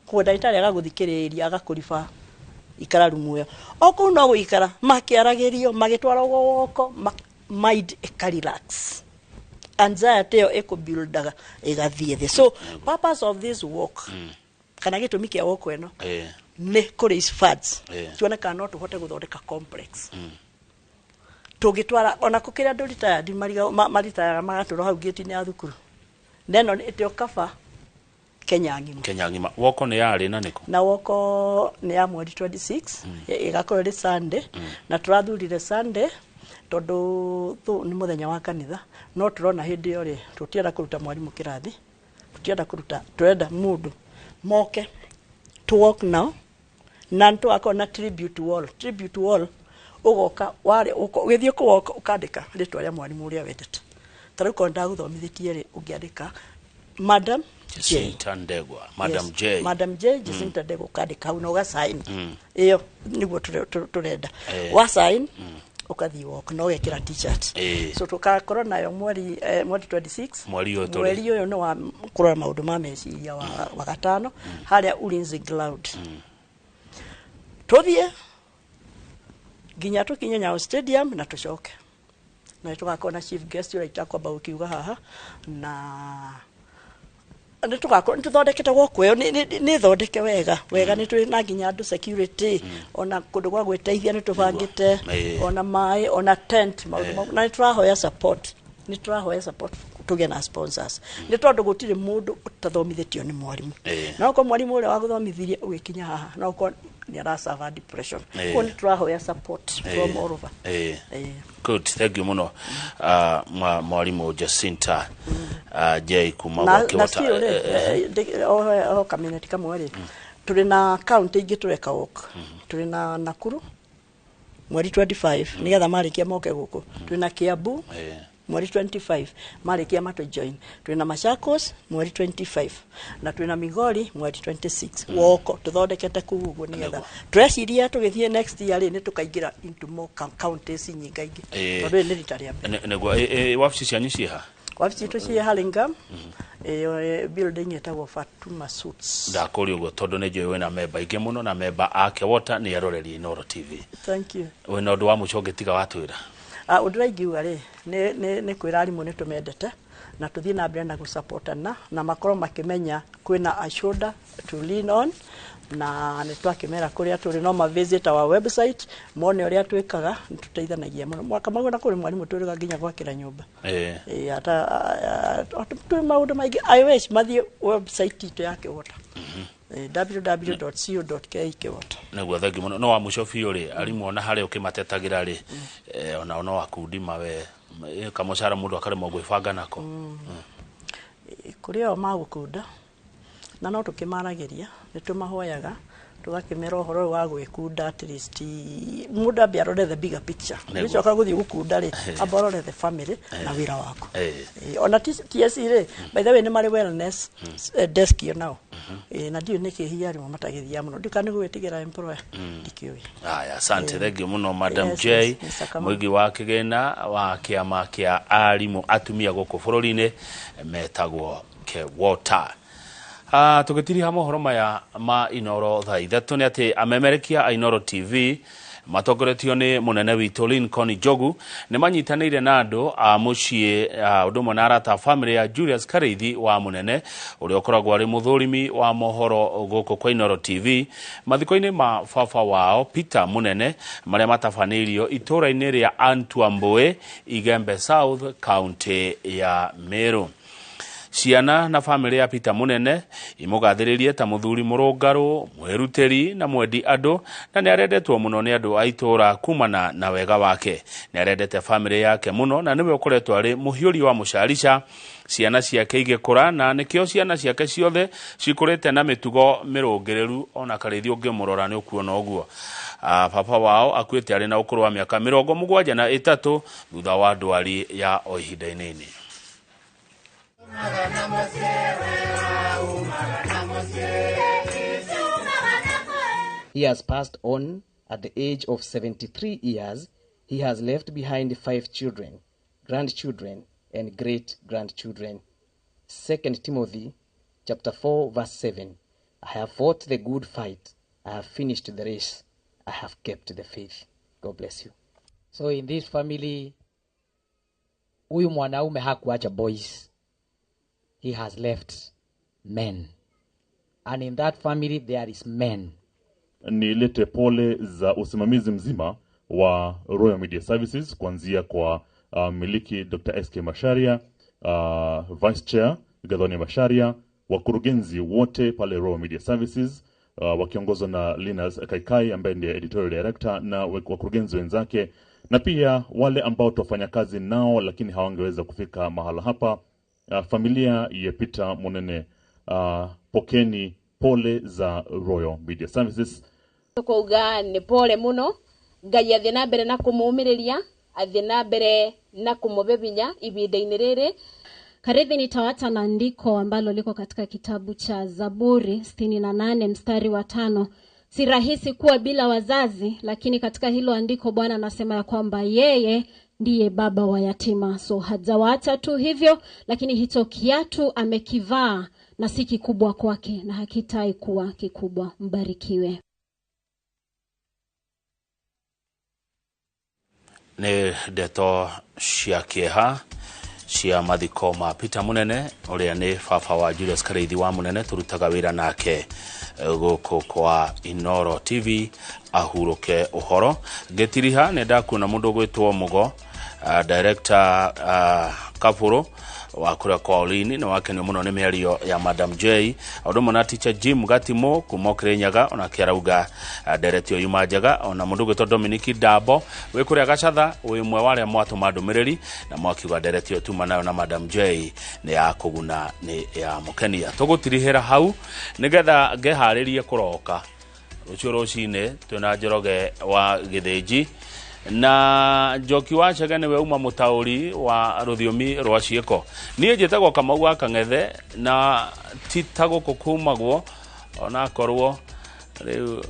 Koguo ndagĩtarĩ agagũthikĩrĩria agakũriba ikara rumu ĩyo. O kũu no gũikara makĩaragĩrio magĩtwaragwo woko mind ĩka relax, anxiety ĩyo ĩkũbuildaga ĩgathiĩ thĩ. So purpose of this walk, kana gĩtũmi kĩa walk ĩno, nĩ kũ raise funds tuone kana no tũhote gũthondeka complex tũngĩtwara ona kũkĩrĩa andũ retired maritayaga magatũrwo hau gate-inĩ ya thukuru neno ĩtĩ cover Kenya ng'ima. Kenya ng'ima. Woko nĩ yarĩ na nĩkũ? Na woko nĩ ya mweri 26, ĩgakorwo ĩrĩ Sunday, na tũrathurire Sunday tondũ nĩ mũthenya wa kanitha, no tũrona hĩndĩ ĩyo rĩ tũtienda kũruta mwarimũ kĩrathi, tũtienda kũruta, tũrenda mũndũ moke to walk now, na nĩtũgakorwo na tribute wall. Tribute wall ũgoka warĩ ũgĩthiĩ kũwoka ũkandĩka rĩtwa rĩa mwarimũ ũrĩa wendete. Ta rĩu korwo ndagũthomithĩtie rĩ, ũngĩandĩka Madam J. Jacinta Ndegwa, Madam Yes, J. Madam J, Jacinta Ndegwa, ũkandĩka hau na ũgasign. Ĩyo nĩguo tũrenda. Wa sign ũkathiĩ walk na ũgekĩra T-shirt. So tũgakorwo nayo mweri 26. Mweri ũyũ tũrĩ. Mweri ũyũ nĩ wa kũrora maũndũ ma meciria wa gatano harĩa Ulinzi Ground. Tũthiĩ nginya tũkinye Nyayo Stadium na tũcoke, na tũgakorwo na chief guest ũrĩa itakwamba gũkiuga haha, na nĩ tũgakorwo nĩ tũthondekete walk ĩyo, nĩ thondeke wega wega, nĩ tũrĩ na nginya andũ security, ona kũndũ gwa gwĩteithia nĩ tũbangĩte, ona maĩ, ona tent, maũndũ na nĩ tũrahoya support, nĩ tũrahoya support tũgĩe na sponsors, nĩ tondũ gũtirĩ mũndũ ũtathomithĩtio nĩ mwarimũ. No okorwo mwarimũ ũrĩa wagũthomithirie ũgĩkinya haha, no okorwo nĩ arasuffer depression. Koguo nĩ tũrahoya support from all over. Good, thank you muno, mwarimũ Jacinta J kuma na gwa na Kĩwota. still rĩ, o kamineti kamwe rĩ, tũrĩ na county ingĩ tũreka walk. Tũrĩ na Nakuru mweri 25 nĩgetha marĩkia moke gũkũ. Tũrĩ na Kiambu mweri 25, marĩkia matũ join. Twĩ na Machakos mweri 25 na twĩ na Migori mweri 26. Woko tũthondekete kũu ũguo nĩgetha tũreciria tũgĩthiĩ next year rĩ, nĩ tũkaingĩra into more counties nyingaingĩ, tondũ rĩrĩ nĩ rita rĩa mbere. Nĩguo. Wabici cianyu ciĩha? Wabici citũ ciĩ Hurlingham, ĩyo building ĩtagwo Fatuma Suites. Ndakũria ũguo tondũ nĩ njũĩ wĩna memba aingĩ mũno, na memba a Kewota nĩ eroreri Inooro TV. Thank you. Wĩna ũndũ wa mũico ũngĩtiga watwĩra? Ũndũ ũrĩa ingiuga rĩ, nĩ kwĩra arimũ nĩ tũmendete na tũthiĩ na mbere na gũsupportana na makorwo makĩmenya kwĩna a shoulder to lean on, na nĩ twakĩmera kũrĩa tũrĩ, no ma visit our website mone ũrĩa twĩkaga, nĩ tũteithanagia mũno. Mwaka maguo na kũrĩ mwarimũ twĩrĩga nginya gwakĩra nyũmba. Ĩĩ, ata twĩ maũndũ maingĩ. I wish mathiĩ website itũ ya Kĩwota, www.co.ke Kĩwota. Nĩguo, thengi mũno. No wa mũico biũ rĩ, arimũ ona harĩa ũkĩmatetagĩra rĩ, onao no akundi mawe kamũcara mũndũ akaremwo gwĩbanga nako. Kũrĩ o magũkunda na no tũkĩmaragĩria, nĩ tũmahoyaga tũgakĩmera ũhoro ũyũ wa gwĩkunda, at least mũndũ ambe arore the bigger picture. Ũgĩcoka gũthiĩ gũkunda rĩ, amba ũrore the family na wĩra waku. Ona TSC rĩ, by the way, nĩ marĩ wellness desk yo nao. Na ndiũĩ nĩkĩ hihi arimũ matagĩthiaga mũno, ndikana nĩ gwĩtigĩra employer, ndikĩũĩ. Aya, asante, thank you mũno, Madam Yes, J. yes, Mr. Kamau. Mũigi wa kĩgĩna wa kĩama kĩa arimũ atumia gũkũ bũrũri-inĩ metagwo Kewota. Tũgĩtiriha mohoro maya ma Inooro thaa 3 nĩ atĩ amemerekia a Inooro TV matongoretio nĩ mũnene witũ Lincoln Njogu nĩ manyitanĩire na andũ a mũciĩ, ũndũ ũmwe na arata a famĩlĩ ya Julius Karĩithi wa mũnene ũrĩa ũkoragwo arĩ mũthũrimi wa mohoro gũkũ kwa Inooro TV mathiko-inĩ ma baba wao Peter Mũnene marĩa matabanĩirio itũũra-inĩ rĩa Antuambwe, Igembe South, kaunti ya Meru. Ciana na famĩlĩ ya Peter Mũnene imũgathĩrĩrie ta mũthuri mũrũngarũ, mwĩrutĩri na mwendi andũ, na nĩ arendetwo mũno nĩ andũ a itũũra kumana na wega wake. Nĩ arendete famĩlĩ yake mũno na nĩwe ũkoretwo arĩ mũhiũri wa mũcarica ciana ciake igĩkũra, na nĩkĩo ciana ciake ciothe cikũrĩte na mĩtugo mĩrũngĩrĩru, ona Karĩithi ũngĩmũrora nĩ ũkuona ũguo. Baba wao akuĩte arĩ na ũkũrũ wa mĩaka 73 thutha wa ndwari ya o ihinda inini. He has passed on at the age of 73 years. He has left behind 5 children, grandchildren, and great-grandchildren. 2 Timothy chapter 4, verse 7. I have fought the good fight. I have finished the race. I have kept the faith. God bless you. So in this family, huyu mwanaume hakuacha boys. He has left men. And in that family there is men. Nilete pole za usimamizi mzima wa Royal Media Services kuanzia kwa miliki Dr. SK Macharia, Vice Chair Gathoni Macharia, wakurugenzi wote pale Royal Media Services wakiongozwa na Linus Kaikai ambaye ndiye editorial director na wakurugenzi wenzake, na pia wale ambao tuwafanya kazi nao lakini hawangeweza kufika mahala hapa, familia ya Peter Munene, pokeni pole za Royal Media Services. Kuuga ni pole muno, Ngai athie na mbere na kumuumiriria, athie na mbere na kumuhe binya ibinda-ini riri. Karithi nitawacha na andiko ambalo liko katika kitabu cha Zaburi 68 mstari wa 5. Si rahisi kuwa bila wazazi, lakini katika hilo andiko Bwana anasema ya kwamba yeye ndiye baba wa yatima. So hajawaacha tu hivyo, lakini hicho kiatu amekivaa na si kikubwa kwake na hakitai kuwa kikubwa. Mbarikiwe. Nĩ ndeto cia kĩeha cia mathiko ma Peter Munene ũrĩa nĩ baba wa Julius Kariithi wa Munene, tũrutaga wĩra nake gũkũ kwa Inooro TV ahurũke ũhoro. Ngĩtiriha nĩ ndakuona mũndũ ũgwĩtwo Mũgo, director Kaburu wa kũrĩa kwa Olini, nĩ wakenio mũno nĩ mĩario ya Madam J, ũndũ ũmwe na teacher Jim Gatimo kuma Kirinyaga, onake arauga ndereti ĩyo yuma njega. Ona mũndũ ũgwĩtwo Dominic Dabo wĩ kũrĩa Gacatha, wĩ ũmwe wa arĩa mwatũma ndũmĩrĩri na mwakiuga ndereti ĩyo tuma nayo na Madam J nĩ ya kũguna, nĩ ya mũkenia. Tũgũtirihĩra hau nĩgetha ngeharĩrie kũroka rũciũ rũcinĩ twĩna Njoroge wa Gĩthĩnji na Njoki wa Chege nĩwe uma mũtaũri wa rũthiomi rwa ciĩko. Niĩ njĩtagwo Kamau wa Kang'ethe na ti ta gũkũ kumagwo, onakorwo rĩu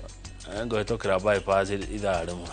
ngũhĩtũkĩra bypass ithaa rĩmwe.